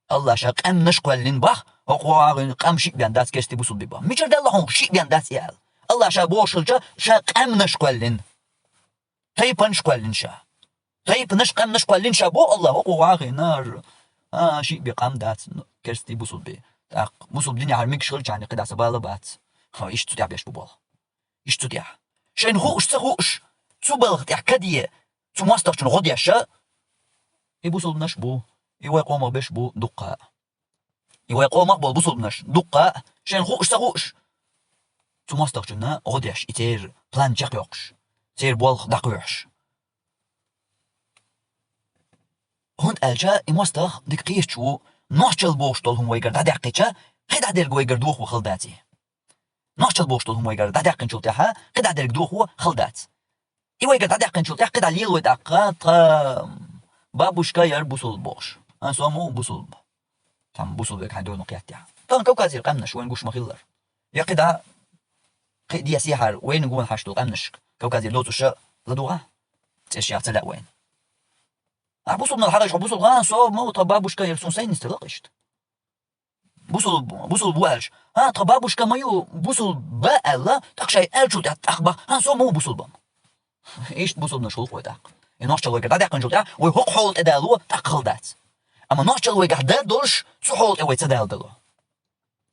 Аллаха ша къаьмнаш кхоьллина бах, хӀокхо агӀо къам шиъ бен дац, керсти бусулби бах. Мичара даьлла хьуна шиъ бен дац и ала? Аллаха ша бохуш хилча, ша къаьмнаш кхоьллина. Тайпанаш кхоьллина ша. Тайпанаш, къаьмнаш кхоьллина ша боху Аллаха, хӀокхо агӀо нара. А, шиъ бен къам дац, ну, керсти бусулби. ТӀаккха бусулба динехь хӀара мегаш хилча, кхидӀа сан бала бац. Хьо иштта цу тӀехь беш бу болх. Иштта цу тӀехь. Шайна хууш, ца хууш, цу балха тӀехь каде, цу мостагӀчун гӀо деша, и бусулбанаш бу, и вай къомах беш бу дуккха. И вай къомах болу бусулбанаш дуккха, шайна хууш, ца хууш, цу мостагӀчунна гӀо деш, и церан план чекхйоккхуш, церан болх дӀакхоьхьуш. ХӀунда аьлча и мостагӀа дика кхеташ ву, нохчалла бохуш долу хӀума вайгара дӀадаьккхича, кхидӀа дерг вайгара дохо хала дац и. Нохчалла бохуш долу хӀума вайгара дӀадаьккхинчул тӀаьхьа, кхидӀа дерг дохо хала дац. И вайгара дӀадаьккхинчул тӀаьхьа кхидӀа лела вай тӀаккха, тхан бабушка яра бусулба бохуш. А, со ма ву бусулба. Тхан бусулба верг хьайн дойла кхеттехь. Тхан Кавказера къаьмнаш вайна гуш ма хиллара. Я кхидӀа, кхин а десехьара, вайна гонахьаш долу къаьмнашка Кавказера доцуша ладугӀа? ЦӀераш яха ца лаьа вайна. А бусулбанал хьагӀайча, хьо бусулба, а, со ма ву, тха бабушка, яр сун сайна нисте лакъ иштта. Бусулба, бусулба ву аьлча. А, тха бабушка ма ю, бусулба аьлла, тӀаккха шай аьллачул тӀехьа тӀаккха бах, а, со ма ву бусулба. Иштта бусулбанаш гӀулакх вай тӀаккха. И нохчалла вайгара дӀадаьккхинчул тӀехьа вай хӀокху хьола тӀе дало, тӀаккха хала дац. Амма нохчалла вайгахь дар долуш, цу хьола тӀе вай ца дала дало.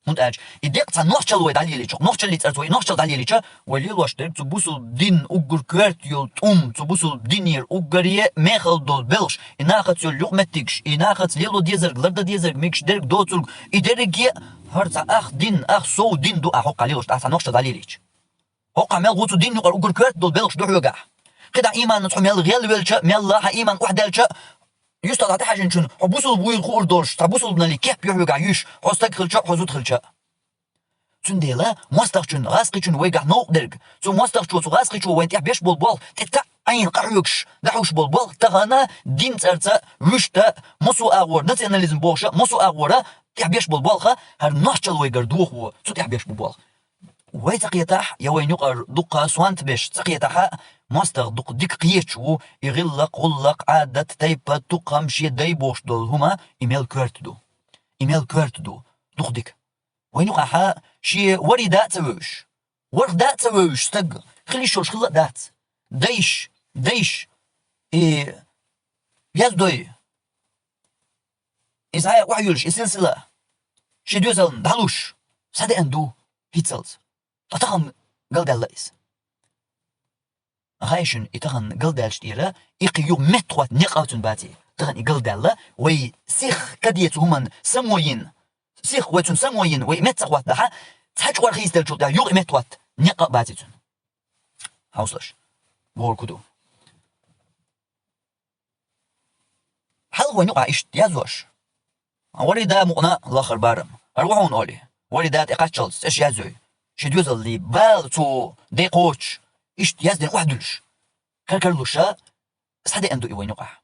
ХӀунда аьлча, и декъ цхьа нохчалла вай дӀалелийча, нохчаллий цӀарца вай нохчалла дӀалелийча, вай лелош дерг цу бусулба дин уггар коьрта йолу тӀум, цу бусулба динера уггаре мехала долу белхаш, и нахаца йолу юкъаметтигаш, и нахаца лело дезарг, лардан дезарг, мегаш дерг, доцург, и дерриге а хӀара цхьа ах дин, ах сов дин ду ахьа хӀокхахь лелош, ахьа цхьа нохчалла дӀалелийча. ХӀокхахь мел гӀу цу дин юкъара уггар коьрта долу белхаш ду хьоьгахь. КхидӀа иманца хьо мел гӀелвелча а, мелла хьан иман охьадаьлча а, юьстах дӀа тӀехьажинчун хьо бусулба вуйла хуур долуш, цхьа бусулбанал кеп ю хьоьгахь юьйш, хьо стаг хилча а, хьо зуда хилча а. Цундела мостагӀчун, гӀазкхичун вайгахь новкъа дерг, цу мостагӀчо, цу гӀазкхичо вайна тӀехь беш болу болх, тӀе таӀийна къахьоьгуш, дӀахьуш болу болх тахана дин цӀарца, вуьшта, массо а агӀора, национализм бохуша, массо а агӀора тӀехь беш болу болх, хӀара нохчалла вайгара дохо, цу тӀехь беш бу болх. Вай ца кхетахь, я вайна юкъара дуккха сонта беш ца кхетахь, мостагӀа дукха дика кхеташ ву, и гӀиллакх, гӀуллакх, Ӏадат, тайпа, тукхам, шен дай бохуш долу хӀума, и мел коьрта ду. И мел коьрта ду, дукха дика. Вайна юкъахь шен вари да а ца вевзаш, ворхӀ да а ца вевзаш стаг, хила йиш йолуш хилла а дац. Дайш, дайш, и яздой, иза охьаюьллуш, и силсила, шен доьзална дӀалуш, схьадеана ду, хӀинццалц. Ткъа тахана галдаьлла иза. Гайшин и тахана галдаьллачу тӀера, и кхин юха меттахӀотта некъ а цуьнан баций. Тахана и галдаьлла, вай сих каде цу хӀуманна само йина. Сих вай цуьнан само йина, вай и метта ца хӀоттадахь, цхьа чкъор хийцаделлачул тӀехьа юха и меттахӀотта некъ а баций цуьнан. Хьовсалаш. Бохург хӀун ду? Хьалха вайна юкъахь иштта яздеш. Вари да мукъана лахара барам. ХӀара ву хьуна олий. Вари да тӀе кхаччалц цӀеш яздой. Шен доьзаллий бала цо де кхочуш, иштта яздина охьадуьллуш. Каркарлуша схьадеана ду и вайна юкъахь.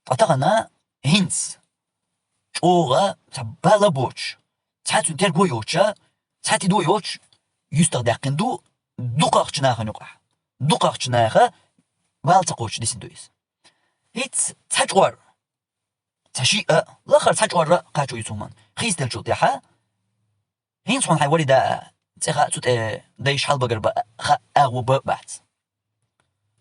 Ткъа тахана хӀинца чӀогӀа цхьа бала боцуш, цхьа цуьнан терго йоцуша, цхьа тидо йоцуш, юьстах даьккхина ду дукхахчу нахана юкъахь. Дукхахчу наха бала ца кхочуш дисина ду иза. ХӀинца цхьа чкъор, цхьа шиъ а, лахара цхьа чкъор а кхачо ю цу хӀуманна. Хийцаделлачул тӀаьхьа, хӀинца хьуна хьайн вари да цӀе хаьа, цу тӀе дайша хьалабагар бан хаьа агӀо бан бац.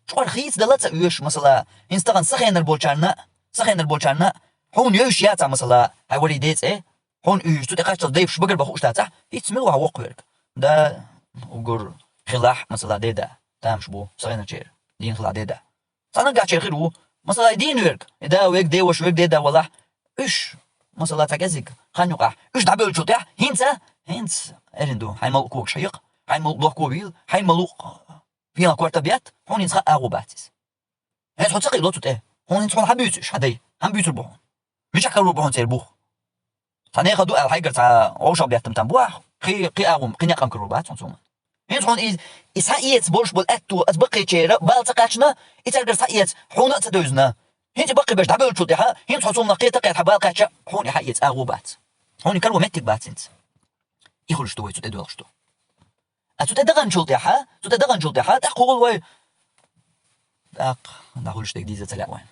Чкъор хийцадала ца оьшу, масала, хӀинца тахана сан хенара болчарна, сан хенара болчарна, хьуна йовзаш яцахь, масала, хьайн вари да цӀе, хьуна уьйза цу тӀе кхаччалц дайпаш багар бан хууш дацахь, хӀинца мила ву хьан воккхаверг? Да, уггар хилахь, масала, деда, тамаш бу, сан хенарчеран, дийна хилахь деда. Цхьа наггахьчеран хир ву, масала, и дийна верг, и да верг, деваша верг, деда валахь, уьш, масала, цхьа кӀезиг хан юкъахь, уьш дӀабевллачул тӀаьхьа, хӀинца, хӀинца, эрна ду, хьайн малув когаш хьекха, хьайн малув лохко вийла, хьайн малув пенах корта бетта, хьуна хӀинца хаьа агӀо бац иза. ХӀинца хьо ца кхиало цу тӀе. Хьуна хӀинца хьуна хьан буьйцу уьш, хьан дай? Хьан буьйцур бу хьуна? Мичахь карор бу хьуна церан бух? Цхьа нехан ду аьлла хьайгара цхьа вовшах беттам там бу ахь? Кхин, кхин агӀо, кхин некъ а карор бац хьуна цунна. ХӀинца хьуна и, и схьаэца болуш болу аьтту, аса баккхийчера бала ца кхаьчна, и цаьргара схьаэца хьуна а ца девзина. ХӀинца и баккхийбеш дӀабевллачул тӀаьхьа, хьуна цо цунах кхета кхетахь бала кхаьчча, хьуна и хьаэца агӀо бац. Хьуна и карор меттиг бац хӀинца. И хуьлуш ду вай цу тӀе доьлхуш ду. А цу тӀе даханчул тӀаьхьа, цу тӀе даханчул тӀаьхьа, тӀаккха кхугӀал вай. ТӀаккха, дӀахуьлуш дерг дийза ца лаьа вайн.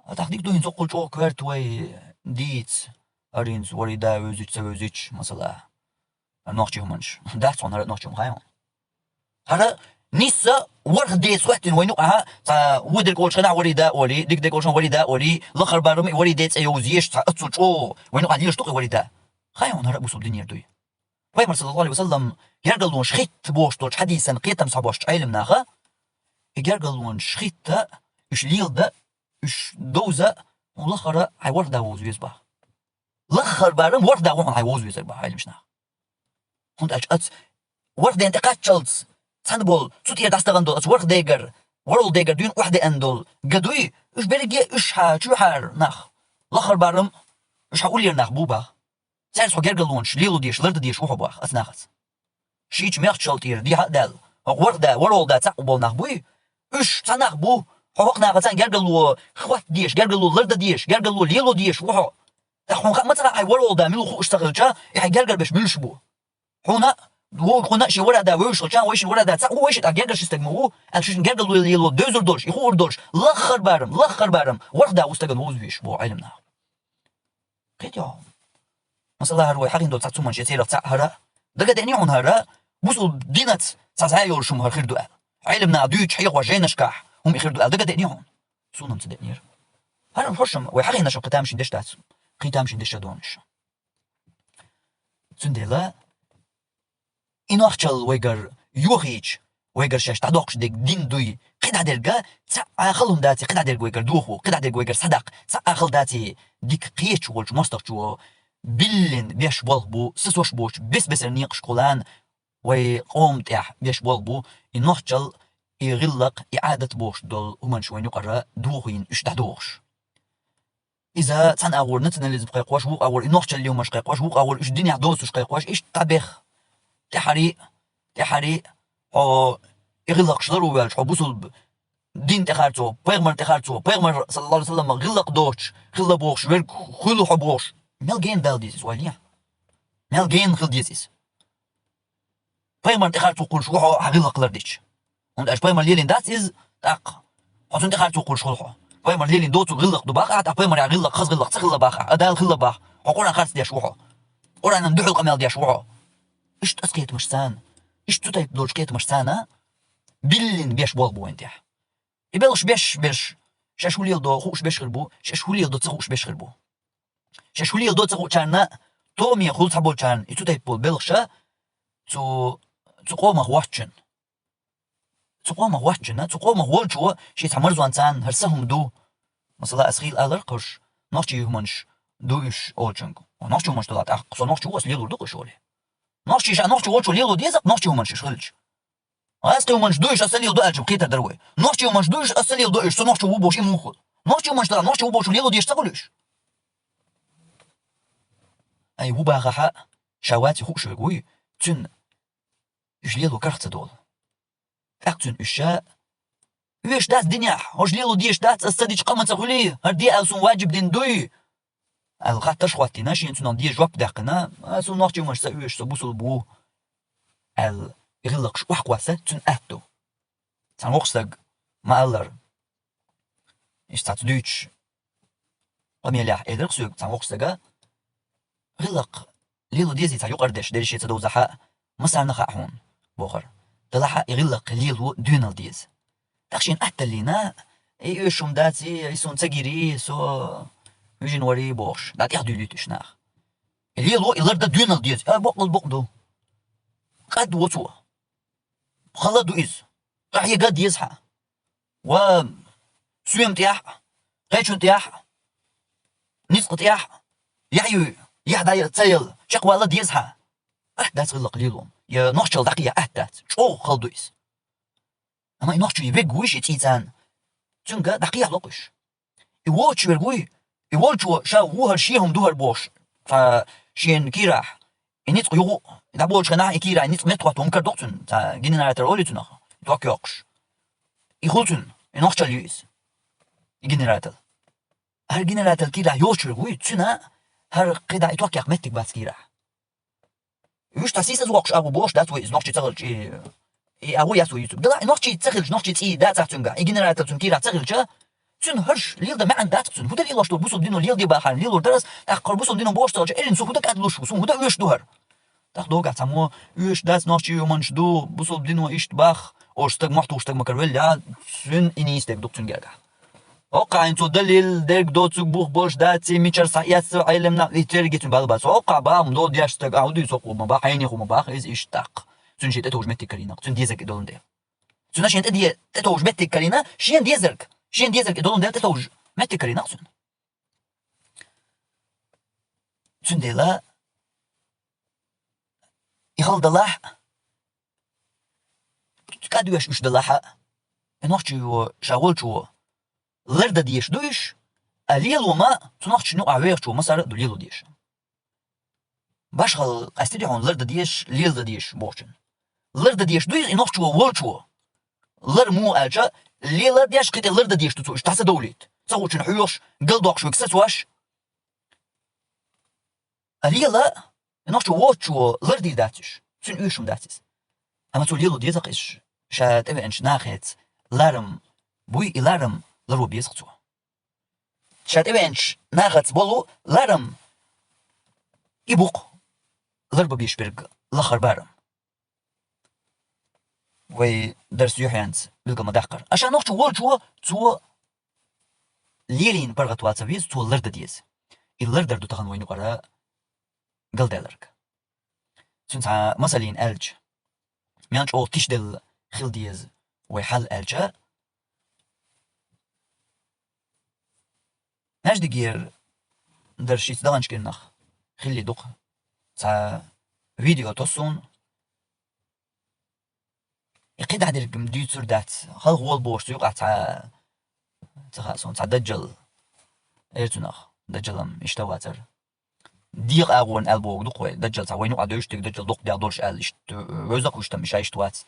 А тӀаккха дика ду хӀинца оккхул чӀогӀа коьрта вай дийца, хӀара хӀинца вари да вевзича, ца вевзича, масала. ХӀара нохчий хӀуманаш. Дац хьуна хӀара нохчий хӀума хьайна. ХӀара нисса ворхӀ деца хӀоьттина вайна юкъахь, цхьа вуй дерг олуш хенахь вари да олий, дика дерг олуш хенахь вари да олий, лахара барам и вари да цӀе йовза еш, цхьа аццул чӀогӀа вайна юкъахь лелаш ду-кх и вари да. Хьайна хӀара бусулба динера дуй. Пайхамар, саллаллаху Ӏалайхи ва саллам, гергарлонаш хитта бохуш долчу хьадисана кхетам схьабош Ӏелам наха, и гергарлонаш хитта, уьш лелада, уьш довза, хьуна лахара хьайн ворхӀ да вовза веза баха. Лахара барам ворхӀ да ву хьуна хьайн вовза везар баха Ӏелам наха. ХӀунда аьлча оцу ворхӀ ден тӀе кхаччалц цхьаьна болу, цу тӀера дӀасадахана долу оцу ворхӀ дегара, ворхӀ дегара дуьйна охьадеана долу га дуй, уьш берриге а уьш хьан чоьхьара нах. Лахара барам уьш хьан уллера нах бу баха. Цаьрца хьо гергарлонаш лело дезаш, лардан дезаш ву хьо баха, оцу нахаца. Шийчу мехкашал тӀера дехьа а даьлла, хӀокху ворхӀ да, ворхӀалгӀа да цхьаъ болу нах буй? Уьш цхьа нах бу, хьо хӀокху нахаца гергарло хӀотта дезаш, гергарло лардан дезаш, гергарло лело дезаш ву хьо. ТӀаккха хьуна хаа ма ца хаьа хьайн ворхӀалгӀа да мила хууш ца хилча, и хьайн гергара берш муьлш бу. Хьуна вовшахуна ши вара да, вовшахчан вайшин вара да, цхьа ву вайши тӀа гергар ши стаг ма ву, аьлча шин гергар луй лело, дозур долуш, и хуур долуш, лаххар барам, лаххар барам, варх да ву стаган вовза веш, бо Ӏилмнах. Кхетё. Масала, хӀара вай хьагӀин до цхьа цуман ше церах цхьа хӀара. Дага деъни хьуна хӀара, бусул динац цхьа зӀа йолуш хӀума хӀара хир ду аьлла. Ӏилмнах дуьйцу хьехо жайнашкахь хӀума и хир ду аьлла, дага деъни хьуна. Суна-м ца деънера. ХӀара хӀоршам вай хьагӀинашам кхин тамашийна деш дац. Кхин тамашийна деш а донаш. Цундела и нохчалла вайгар йохийча, вайгар шаьш дӀадоккхуш дерг дин дуй, кхидӀа дерга цхьа а хала хӀума даций, кхидӀа дерг вайгар дохо, кхидӀа дерг вайгар схьадаккха, цхьа а хала даций, дика кхеча волчу мостагӀчо биллина беш болх бу, сацош боцу бес-бесара некъашкахула вай къоман тӀехь беш болх бу, и нохчалла, и гӀиллакх, и Ӏадат бохуш долу хӀуманаш вайна юкъара дохийна уьш дӀадохуш. Иза цхьана агӀор национализм кхайкхош, вукху агӀор и нохчалла лемаш кхайкхош, вукху агӀор уьш динехь доцуш кхайкхош, иштта дӀабех. ТӀаьхьарий, тӀаьхьарий, хьо и гӀиллакхаш лару ваьлча, хьо бусулба дин тӀехарцо, пайхамар тӀехарцо, пайхамар, саллаллаху алейхи ва саллям, гӀиллакх доцуш, хилла бохуш верг хуьлу хьо бохуш. Мел гена дала деза иза, ойла е? Мел гена хила деза иза? Пайхамар тӀехарцо кхуьлуш ву хьо хьан гӀиллакх лардича. ХӀунда аьлча пайхамар лелийна дац иза, тӀаккха хьо цунна тӀехарцо кхуьлуш хуьлу хьо. Пайхамар лелийна доцург гӀиллакх ду баха ахьа, тӀаккха пайхамар ян гӀиллакх, хаза гӀиллакх ца хилла баха ахьа, а Дала хилла баха. Хьо Къуръан харц деш ву хьо. Къуръанан дуьхьал къамел деш ву хьо. Иштта оцу кхетамаш царна, иштта цу тайпа долчу кхетамаш царна, биллина беш болх бу вайн тӀехь. И белхаш беш, беш, шаьш хӀун леладо хууш беш хир бу, шаьш хӀун леладо ца хууш беш хир бу. Шаьш хӀун леладо ца хуучарна, томе хуьлу цхьаболчарна, и цу тайпа болу белхаша цу, цу къомах воцчунна. Цу къомах воцчунна, цу къомах волчо шен цхьа марзонца хӀара сан хӀума ду. Масала, ас хийла алар кхуш, нохчий хӀуманаш ду уьш олучунга. Нохчий хӀуманаш ду тӀаккха, со нохчий ву, ас лелур ду кхуш олий. Нохчий ша нохчий волчо лело деза, нохчий хӀуманаш уьш хилча. Ас кхин хӀуманаш ду уьш, ас ца леладо аьлча, кхетар дара вай. Нохчий хӀуманаш ду уьш, ас ца леладо уьш, со нохчий ву бохуш, и муха хуьлу. Нохчий хӀуманаш ду, нохчий ву бохуш лело дезаш ца хуьлу уьш. Ай, ву бахахьа, ша ваций хууш верг вуй, цуьнан уьш лело карах ца долу. ТӀаккха цуьнан уьш ша, оьшуш дац динехь, хӀорш лело дезаш дац, ас ца дича къа ма ца хуьлий, хӀара де аьлла суна ваджиб дина дуй? Аьлла хаттарш а хӀоттийна, шена цунах деза жоп а даьккхина, а, со нохчий хӀуманаш ца оьшу, со бусулба ву, аьлла, и гӀиллакхаш охьакхосса цуьнан атта ду. Цхьана воккхачу стага ма-аллара, иштта цхьацца дуьйцуш, къамелехь элира соьга цхьана воккхачу стага, гӀиллакх лело дезий цхьа юкъара деш, дерриге ца довзахьа, массарна а хаьа хьуна, бохура. Делахь а и гӀиллакх лело доьналла деза. ТӀаккха шена атта далийна, и оьшуш хӀума даций, и суна ца гирий, со вижина варий бохуш, дӀа тӀехдуьйлуьйту уьш нах. И лело, и лардан доьналла деза, а, бакъдолу бакъ ду. КӀад во цо. Хала ду иза. Къахьега деза хьан. Ва соьма тӀехь, кхечун тӀехь, ницкъ тӀехь, яхь юй, яхь дӀа ца яла, чекхвала деза хьан. Атта дац гӀиллакх лело. Я нохчалла дӀакхехьа атта дац. ЧӀогӀа хала ду иза. Амма и нохчо и вегга вуй ши цӀийцан. Цуьнга дӀакхехьа локхуш. И воцуш верг вуй, и волчо ша ву хӀара шен хӀума ду хӀара бохуш, цхьа шена кийрахь, и ницкъ югӀу, и дӀаболчу хенахь и кийрахь, и ницкъ меттахӀотта хӀума карадоккху цунна, цхьа генератор олий цунах, ток йоккхуш. И хуьлу цуьнан, и нохчалла ю иза, и генератор. ХӀара генератор кийрахь йоцуш верг вуй, цуьнан хӀара кхидӀа и ток яккха меттиг бац кийрахь. Уьш цхьа сийсаз воккхуш агӀо бохуш дац вай, иза нохчий ца хилча, и, и агӀо яц вай юьцург. Дала и нохчий ца хилча, нохчий цӀий дацахь цуьнгахь, и генератор цуьнан кийрахь ца хилча, цуьнан хӀорш леладан маьӀна дацахь цуьнан. ХӀунда лелош ду бусулба дино леладе бахьана, лелор дарас, тӀаккха хӀара бусулба дино бохуш ца хилча, эрна со хӀунда кӀад луш ву, суна хӀунда оьшуш ду хӀара? ТӀаккха догахь цхьаммо, оьшуш дац, нохчий хӀуманаш ду, бусулба дино иштта бах, оьшуш стаг, мохь тухуш стаг ма каравеллехь, цуьнан и нийса дерг ду-кх цуьнан гергахь. Оккха хӀинца далил дерг доцург бух болуш дац, и мичара схьаэцна Ӏелам нах, и терге цуьнан бала бац. Оккха бахам ло деш стаг, а, хӀун дуьйцу хӀокхо ма бахьа, хьенехо ма бахьа, иза иштта тӀаккха. Цуьнан шен тӀетовжа меттиг карийна-кх, цуьнан дезарг и долун де. Цуьнан шен тӀе де-, тӀетовжа меттиг карийна, шен дезарг, шен дезарг и долун де тӀетовжа меттиг карийна-кх цуьнан. Цундела и хала далахь, кӀадвеш уьш далахьа, и нохчо ша волчо лардан дезаш ду уьш, а лело ма цу нохчашна юкъахь вехачо массара а ду лело дезаш. Башхал къаьстира хьуна лардан дезаш, лелдан дезаш бохучун. Лардан дезаш ду иза и нохчо волчо. Лар муха аьлча, лелар деш кхин тӀе лардан дезаш ду цо уьш, дӀа ца довлийта. Ца хуучун хьоьхуш, галдоккхуш верг сацош. А лела, и нохчо воцучо лардийр дац уьш. Цуьнан оьшуш хӀума дац иза. Амма цо лело деза-кх иза, ша тӀевеанчу нахаца ларам буй, и ларам ларо беза-кх цо. Ша тӀевеанчу нахаца болу ларам и бу-кх ларбан безаш берг лахара барам. Вай дарс юьхьенца билгал ма-даккхара. Аша нохчо волчо цо лелийна паргӀат ваца веза, цо лардан деза. И лардар ду тахана вайна юкъара галдаьлларг. Цуьнан цхьа масална аьлча, мел чӀогӀа тишделла хила деза вай хьал аьлча, маьждигера дарш шица даханчу кӀирнах хилли ду-кх цхьа видео тосу суна. И кхидӀа дерг-м дуьйцур дац, хала гӀолла бохуш цу юкъахь цхьа, ца хаьа суна, цхьа даджал эр цунах, даджал-м иштта вацара. Декъа агӀонан аьлла бохург ду-кх вай, даджал цхьа вайна юкъахь девзаш дерг, даджал доккха дегӀ долуш аьлла, иштта вевза-кх уьш, там ша иштта вац.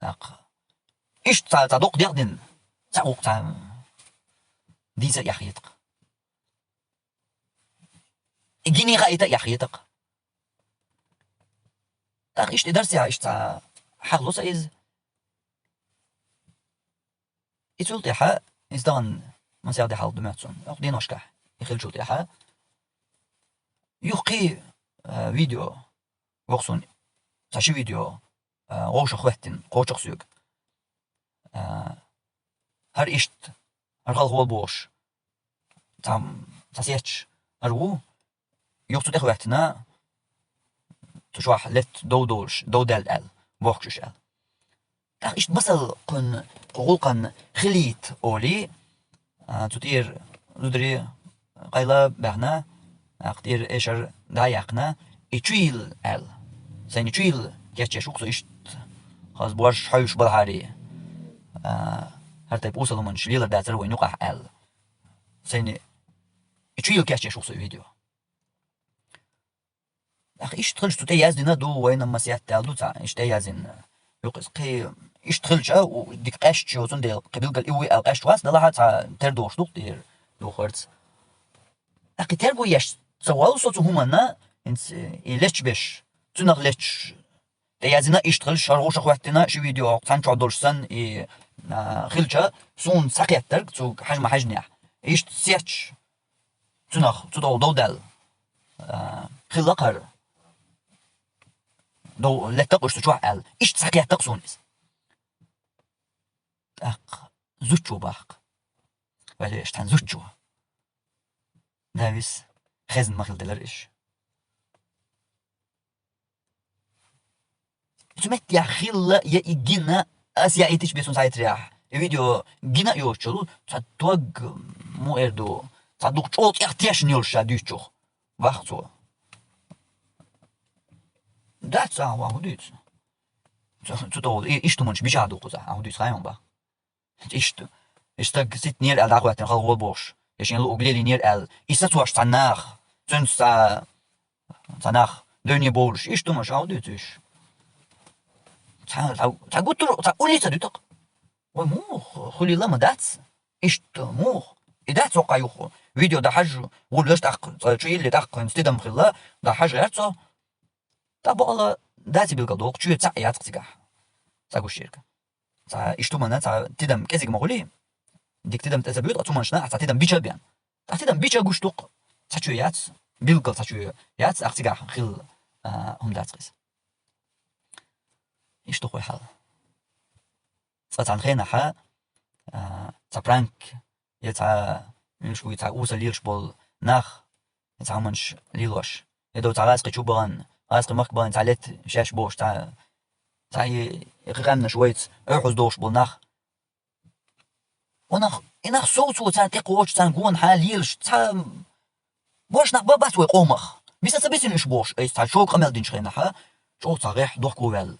ТӀаккха иштта цхьа, цхьа доккха дегӀ дина, цхьа вукху цхьа дийца а яхьийтакх. И гиний хаийта а яхьийтакх. ТӀаккха иштта и дарсехь иштта цхьа хьахало сан иза. И цул тӀаьхьа, иза тахана масех де хьалха ду моьтту суна, оха деношкахь и хиллачул тӀаьхьа, юха кхин, а, видео воккху суна, цхьа ши видео, а, вовшах хӀоьттина, кхочух соьга. А, хӀара иштта, хӀара хала гӀолла бохуш, цхьа, цхьа сетташ хӀара ву, юха цу тӀе хӀоьттина, цу чохь летта дов долуш, дов даьлла аьлла, бохкуш уьш аьлла. ТӀаккха иштта масал кхуьнан кху гӀуллакхана хилийта олий, а, цу тӀера зударий къайла а баьхна, тӀаккха тӀера эшар дӀа а яьккхина, и чу йилла аьлла. Сайна и чу йилла кечъеш ву-кх со иштта, хаза божаш хьоьжуш балхьарий, а, хӀара тайпа осал хӀуманаш лелар дацара вайна юкъахь аьлла. Сайна и чу йилла кечъеш ву-кх со и видео. ТӀаккха иштта хилча, цу тӀе яздина ду, вайна-м масех даьлла ду цхьа, иштта тӀе яздина. Юкъа иза кхин иштта хилча, у, дика къаьсташ йоцун дела, кхин билггал и вуй аьлла къаьсташ вац, делахь а цхьа тера дохуш ду-кх тӀера духарца. ТӀаккха и терго еш ца воллу со цу хӀуманна, хӀинца и лечбеш, цунах лечбеш, тӀе яздина иштта хилча, хӀара вовшах хӀоьттина ши видео, цхьана чохь долуш санна и, а, хилча, суна схьакхеттарг цу хьажа ма-хьаьжнехь. Иштта сетташ, цунах, цу тӀехула дов даьлла, а, хилла-кх хӀара. Дов летта-кх уьш цу чохь аьлла. Иштта схьакхетта-кх суна иза. ТӀаккха зудчо боху-кх. Вале, иштта хьан зудчо. Давис, хезна ма хила делара уьш. Цу меттехь хилла я и гина, ас яийтича бен суна схьаийцарехь, и видео гина а йоцучул, цхьа дог, муха эр ду, цхьа дукха чӀогӀа цӀех тешна йолуш ша дуьйцучух, боху цо. Дац, а, ван хӀун дуьйцу? Цу, цу тӀехула и, иштта хӀуманаш бичахь ду кхузахь, а, хӀун дуьйцу хаьий хьуна, боху. Иштта, и стаг ситтинера аьлла дӀахӀоьттина хала гӀо бохуш, я шен луъург лелийнера аьлла, и сацош цхьа нах, цуьнца цхьа, цхьа нах девне бовлуш, иштта хӀуманаш а хӀун дуьйцу уьш? Цхьа, цхьа, цхьа гуттар а, цхьа улле ца дуьту-кх. Вай муха, хуьлийла ма дац. Иштта муха? И дац хӀокху юха. Видео дӀахьажа, вуллаш тӀаккха, цхьа чу йилли тӀаккха, хӀинца тидам хилла, дӀахьажа гӀерта цо. ТӀаккха бакъала даций билггал доху, чоь цхьаъ яц-кх цигахь. Ца гуш ерг. Цхьа иштта хӀуманна цхьа тидам кӀезиг ма хуьлий, дика тидам тӀе ца буьту, ткъа цу хӀуманашна ахь цхьа тидам бича а бен. Ткъа тидам бича гуш ду-кх, цхьа чоь яц, билггал цхьа чоь яц, ахь цигахь хилла, а, хӀума дац-кх иза. Иштта ду-кх вай хьал. Цкъа цхьана хенахь, а, цхьа пранк, я цхьа, муьлш бу, цхьа осал лелаш болу нах, я цхьа хӀуманаш лелош, я до цхьа гӀазкхи чу бахана, гӀазкхи махка бахана, цхьа летта шаьш бохуш, цхьа, цхьа и, и кхин къаьмнаш вайца оьхьуз дохуш болу нах. Ванах, и нах сов цо царна тӀекхочуш, царна гонахьа лелаш, цхьа бош нах бан бац вай къомах. Биса ца бисина уьш бохуш, айса цхьа шога къамел динчу хенахьа, чӀогӀа цхьа гӀехь дохко ваьлла,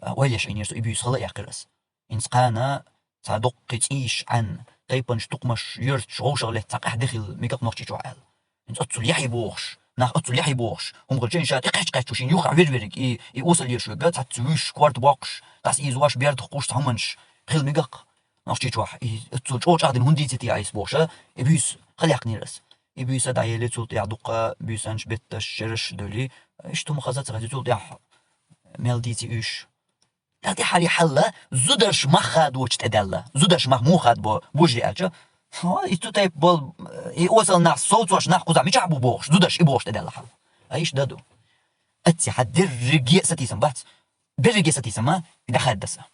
а, ойла еш Ӏийнера со, и буьйса хала а яьккхира ас. ХӀинца кхана цхьа доккхий цӀийш Ӏаьнна, тайпанаш, тукхамаш йоьрташ, вовшах летта цхьа къаьхьа дехилла мегар-кх Нохчийчохь аьлла. ХӀинца оццул яхьий бохуш, нах оццул яхьий бохуш, хӀума хилча, ша тӀекхаьчча-кхаьчча шена юххехь вир-верриг, и, и осал лелаш верг, цхьацца вуьйш, корта боккхуш, дас ийза вош, бер духкуш, цхьа хӀуманаш хила мегар-кх Нохчийчохь, и оццул чӀогӀа чӀагӀдина хӀунда дийци те айса бохуша, и буьйса хала яьккхинера ас. И буьйса дӀаели, цул тӀаьхьа дуккха буьйсанаш, бетташ, шераш а дуьллий, иштта хӀума хаза а ца хезий, цул тӀаьхьа Мел дийци уьш. Дал тӀехьари хьалла зударш мах хадочу тӀедаьлла. Зударш мах муха хадабо божаре аьлча. Хьо, и цу тайпа бол, и осал нах, совцош нах кхуза мичахь бу бохуш, зударш и бохуш тӀедаьлла хьалла. А иштта да ду. Ацци хьан дерриге а сатийсам бац. Берриге а сатийсам ма, и дӀахаьдда сан.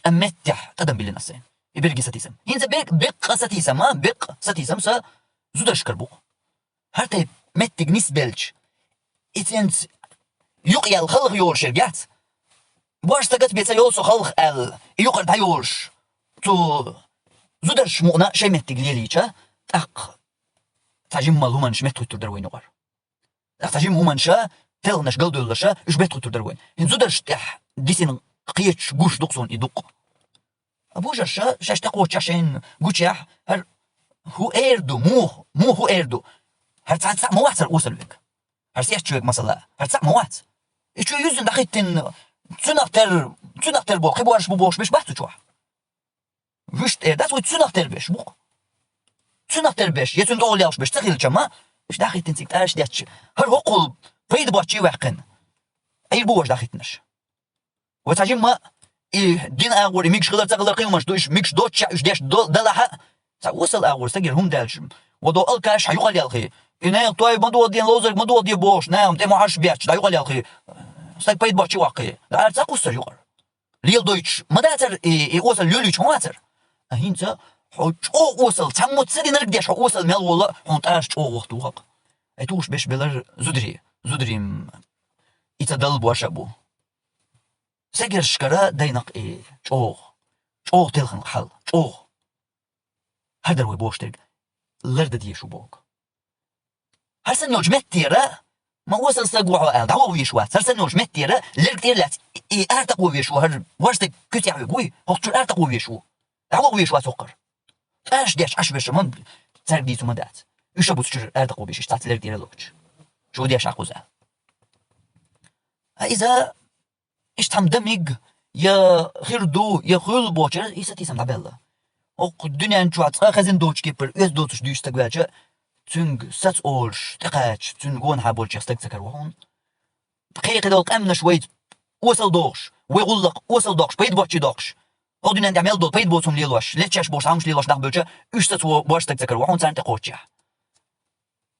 А меттехь тӀадам биллина ас сайна. И берриге а сатийсам. ХӀинца бек-, беккъа сатийсам ма, беккъа сатийсам сан зударшкара бу-кх. ХӀара тайпа меттиг нисбелча, и цӀенца юкъ яьлла халха йолуш ерг яц. Божа стагат бен ца йолу со халха аьлла, и юкъара дӀайолуш, цу зударша мукъана шайн меттиг лелийча, тӀаккха цхьа жимма хӀуманаш меттахӀуьттур дара вайна юкъара. ТӀаккха цхьа жимма хӀуманаша, телханаш галдевллаша, уьш меттахӀуьттур дара вайна. ХӀинца зударшна тӀехь дисина кхеташ гуш ду-кх суна и дуккха. А божарша шаьш тӀекхоччехь шайна гучехь, хӀара хӀун эр ду, муха, муха хӀун эр ду? ХӀара цхьа цхьаъ ма вац хӀара осал верг. ХӀара сеттачу верг масала. ХӀара цхьаъ ма вац. И чу юьззина дӀахӀиттина, цуьнах тера, цуьнах тера боху, кхин божарш бу бохуш берш бац цу чохь. Вуьшта эр дац, вай цуьнах тера берш бу-кх. Цуьнах тера берш, я цуьнан тӀехула лелаш берш ца хилча ма, уьш дӀахӀиттина цига тӀараш детташ, хӀара хӀокхул пайда боцчу а ваьккхина, Ӏийр бу важа дӀахӀиттинарш. Вай цхьа жимма, и дин агӀор, и мегаш хилар ца хилар кхин хӀуманаш ду, уьш мегаш доцчехь уьш деш до-, далахьа, цхьа осал агӀор стагера хӀума даьлча, ва до алкаш хьан юкъа лелхий. И нехан той ма дохаде, ловзарг ма дохаде бохуш, нахана тӀе мохьаш бетташ, дӀа юкъа лелхий. Стаг пайда боцчу а ваккхий. ДӀара ца кхуссар юкъара. Леладойтуш ма дацара и, и осал лелийча ма вацара. А хӀинца хьо чӀогӀа осал, цхьаммо ца динарг деш, хьо осал мел волла, хьуна тӀараш чӀогӀа вахта ву-кх. Ай тухуш беш белар зударий, зударий-м и ца дала боша а бу. Сагершкара дайнакъ и чӀогӀа, чӀогӀа телхина хьал, чӀогӀа. ХӀара дара вай бохуш дерг, лардан дезаш ву боху. ХӀара санна йолчу меттера, ма осал стаг ву хьо аьлла, дӀаваха везаш вац. ХӀара санна йолчу меттера, лерг тӀера лаьцна, и, и артакхо везаш ву, хӀара вожа стаг куьцехь верг вуй, хӀокху чуьра артакхо везаш ву. ДӀаваха везаш вац хӀокхара. ТӀараш деш Ӏаш берш ма, цаьрга дийцу ма дац. Уьш а бу цу чуьра артакхо беш, иштта цхьацца лерг тӀера лоцуш. Чу деш а кхуза. А иза иштта хьан дан мега, я хир ду, я хуьлу бохучара и сатийсам дӀабаьлла. ХӀокху дуьнен чохь цкъа хезна доцучу кепара оьзда доцуш дуьйцу стаг ваьлча, цуьнга саца олуш, тӀекхача, цуьнан гонахьа болчех стаг ца караво хьуна. Кхин-кхин долу къаьмнаш вайца осал дохуш, вай гӀуллакх осал доккхуш, пайда боцчу доккхуш, хӀокху дуьнен тӀехь мел долу пайда боцу хӀума лелош, леччеш болуш хьан хӀумаш лелош нах бевлча, уьш саца божа стаг ца караво хьуна царна тӀекхоччехь.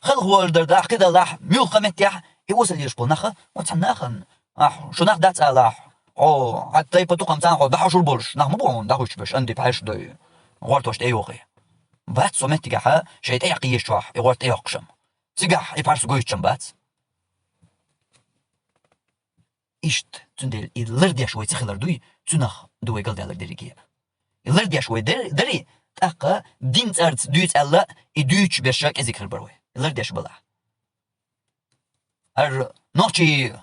Халхавалар дахь, кхидалахь, муьлхха меттехь, и осал лелаш болу нах, ма цхьана нахана, ахь, шу нах дац алахь, хьо, хьан тайпа тукхам цхьана хьо, дахьа шур болуш, нах ма бу хьуна, дахьуьйтуш берш, анди пхьаьш дой, гӀортош тӀейохий. Бац со меттигахьа, шайн тӀеяккха езачохь, и гӀорта тӀейоккхуш-м. Цигахь и пхьарс гойтуш-м бац. Иштта, цундела и лардеш вай ца хилар дуй, цунах ду вай галдаьлларг дерриге а. И лардеш вай дар-, дарий, тӀаккха дин цӀарца дуьйцу аьлла, и дуьйцуш берша кӀезиг хир бара вай. И лардеш балахь. ХӀара нохчий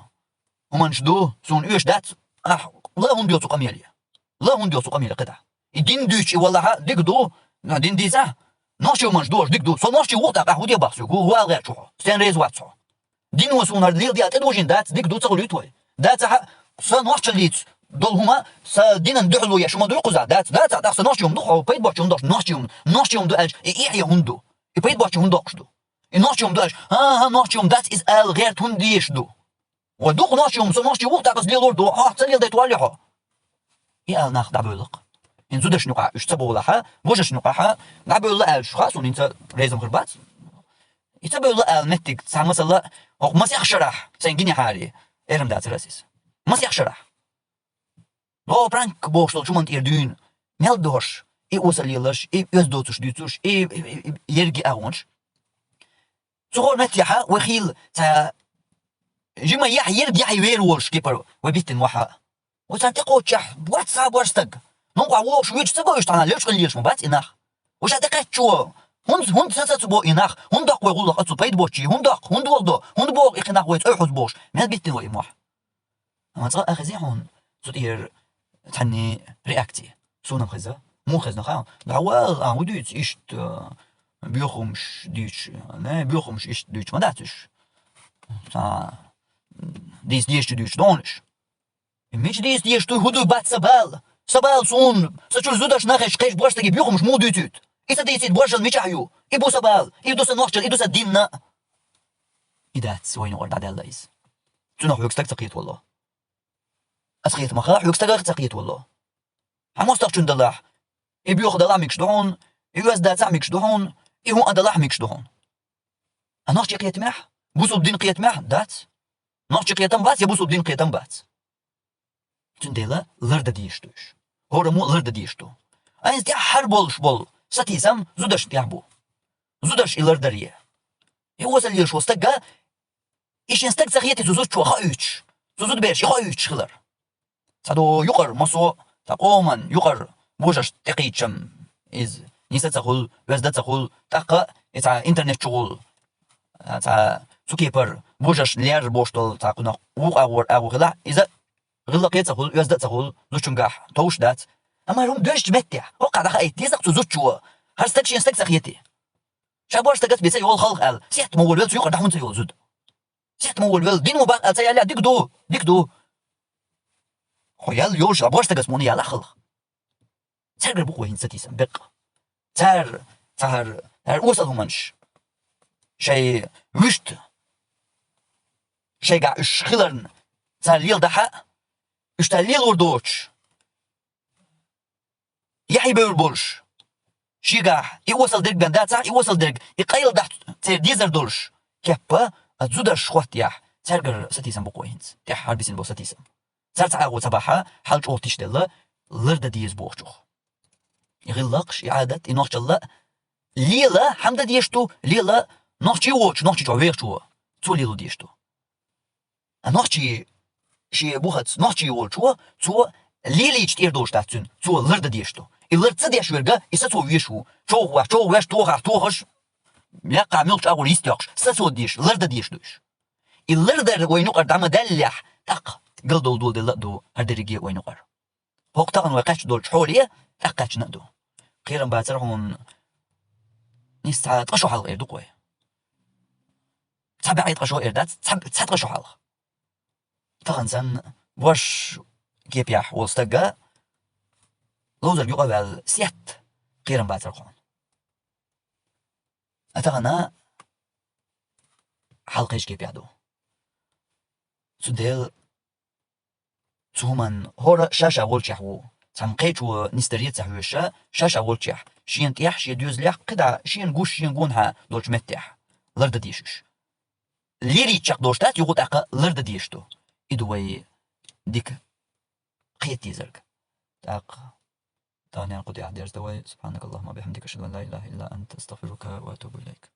хӀуманаш ду, суна оьшуш дац, ахь ла хӀунда йоцу къамеле? Ла хӀунда йоцу къамеле кхидӀа? И дин дуьйцуш и валахьа дика ду, дин дийцахь, нохчий хӀуманаш дожа дика ду. Со нохчий ву-кх тӀаккха, ахь хӀун де бахса, хӀу вала гӀерташ ву хьо? Стенна реза вац хьо? Дин ву суна хӀара леладе а тӀедожийна дац, дика ду ца хуьлуьйту вай. Дац ахьа, сан нохчаллица долу хӀума, сан динан дуьхьало еш хӀума дуй кхузахь? Дац, дац ахьа, тӀаккха сан нохчий хӀума ду, хьо пайда боцчу хӀума доккхуш, нохчий хӀума, нохчий хӀума ду аьлча, и эхье хӀунда ду? И пайда боцчу хӀунда доккхуш ду? И нохчий хӀума ду аьлча, хӀан-хӀа, нохчий хӀума дац иза ала гӀерта хӀунда дезаш ду? Ва дукха нохчий хӀума, со нохчий ву-кх тӀаккха аса лелор ду, хьо ца леладайта валли хьо? И ала нах дӀабевлла-кх. ХӀинца зударшна юкъахь уьш ца бовлахьа, вожаршна юкъахьа дӀабевлла аьлча, хаьа суна, хӀинца резам хир бац. И ца бевлла ала меттиг цхьа масала, хӀокху масех шарахь сайн гинехьарий, эрам дацара ас иза. Масех шарахь. Ло пранк бохуш долчу хӀуманна тӀера дуьйна, мел дохуш, и осал лелаш, и оьзда доцуш дуьйцуш, и, и, и, и ерриге агӀонаш. Цу хӀора меттехьа вай хийла цхьа жима яхь, ерг яхь вер волуш кепара вай биттина вахьа. Вай царна тӀекхоччехь, боц цхьа а божа стаг. Нукъахь вогӀуш вуьйцуш ца го уьш тхьана, левчу къин лелаш ма бац и нах. Вай ша тӀекхаьччо, хӀунда, хӀунда ца сацабо и нах, хӀунда доккху вай гӀуллакх оцу пайда боцчий, хӀунда доккху, хӀунда волдо, хӀунда боху и кхин нах вай цӀе хьуза бохуш, мел биттина вай и мохь. Амма цкъа а хезий хьуна цу тӀера цхьанний реакция? Суна-м хеза. Муха хезна хаьа? ДӀавала, а, хӀун дуьйцу иштта, боьха хӀумаш дуьйцуш, не, боьха хӀумаш иштта дуьйцуш ма дац уьш. Цхьа дийца дезачу дуьйцуш ду хьуна уьш. Мича дийца дезаш дуй, хӀун дуй, бац сан бала? Сан бала суна, сан чуьра зударшна хезаш, кхечу божа стаге боьха хӀумаш муха дуьйцуьйту? И ца дийцийта божал мичахь ю? И бу сан бала, и ду сан нохчалла, и ду сан динна. И дац вайна юкъара дӀадаьлла иза. Цунах верг стаг ца кхетавало. Ас хетамах, хьоьга стагах ца кхета валло. Хьан мостагӀчун далахь, и боьха далахь мегаш ду хьуна, и оьзда цахь мегаш ду хьуна, и хӀун а далахь мегаш ду хьуна. А нохчий кхетамехь, бусулба дин кхетамехь дац. Нохчий кхетам бац, я бусулба дин кхетам бац. Цундела ларда дезаш ду уьш. ХӀораммо ларда дезаш ду. А иза тӀехьа хьар болуш болу сатийсам зудашна тӀехь бу. Зудаш и лардаре. И осал лелаш волу стагга, и шен стаг ца хетий цу зудчо хоуьйтуш, цу зудабераш и хоуьйтуш хилар. Цхьадо юкъара массо а цхьа къоман юкъара божаршна тӀекхийчам, иза нисса ца хуьлу, оьзда ца хуьлу, тӀаккха и цхьа интернет чу гӀуллу, цхьа цу кепара божаршна лерра бохуш долу цхьа кхунах вукху агӀор агӀо хилахь, иза гӀиллакхе а ца хуьлу, оьзда а ца хуьлу, зудчуьнгахь товш дац. Амма хӀума доьжначу меттехь, хӀокхахь дӀахаийта деза-кх цу зудчо, хӀара стаг шен стаг ца хетий. Ша божаршна стагаца бен ца йолу халха аьлла, сетта ма волавелла, цу юкъара дӀа хӀунда ца йолу зуда? Сетта ма волавелла, дин ма баккха аьлла ца яьллехь, дика ду, дика ду. Хьо яьлла йолуш, ша божаршна стагаца муна яьлла халха. Цаьргара бу-кх вай хӀинца сатийсам беккъа. Цара, цара, цара осал хӀуманаш, шайн вуьшта, шайгахь уьш хиларна, цара леладахь а, уьш цара лелор доцуш, яхье бевр болуш, шегахь и осал дерг бен дацахь, и осал дерг, и къайладахь церан дезар долуш, кеппа а зудаш хӀоттаяхь, цаьргара сатийсам бу-кх вай хӀинца, тӀаьххьара бисина болу сатийсам. Цара цхьа агӀо ца бахь, хьал чӀогӀа тишделла, ларда деза бохучух. И гӀиллакхаш, и Ӏадат, и нохчалла лела хьан дан дезаш ду, лела нохчий воцуш, нохчий чохь вехачо, цо лело дезаш ду. А нохчий шен бухаца, нохчий волчо, цо лелийча тӀера долуш дац цуьнан, цо ларда дезаш ду. И ларда ца деш верг, и сацо веш ву, човха ваьш, човха веш, тохахь тохаш, яккхахь муьлххачу агӀор йистехьаш, сацо деш, ларда дезаш ду уьш. И лардар вайн юкъара дӀа ма даьллехь, тӀаккха галдовла доладелла а ду хӀара дерриге а вайн юкъара. ХӀокху тахана вай кхаьчна долчу хьоле тӀаккхаьчна а ду. Кхерам бацара хьуна, нийса цхьа ткъа шо хьалха эр ду-кх вай. Цхьа бӀе ткъа шо эр дац, цхьа, цхьа ткъа шо хьалха. Тахана санна божаршна кепехь волу стагга ловзарга юкъа а ваьлла сетта, кхерам бацара хьуна. А тахана хьал кхечу кепехь ду. Цундела цу хӀуманна хӀора ша-ша волчехь ву. Цхьана кхечо нисдаре а ца хьоьжуш, ша-ша волчехь, шена тӀехь, шен доьзалехь, кхидӀа шена гуш, шена гонахьа долчу меттехь ларда дезаш уьш. Лерийча чекхдолуш дац, юха тӀаккха ларда дезаш ду. И ду вай дика кхета дезарг. ТӀаккха тахана кху тӀехь дерза дан вай. سبحانك اللهم وبحمدك، أشهد أن لا إله إلا أنت، أستغفرك وأتوب إليك.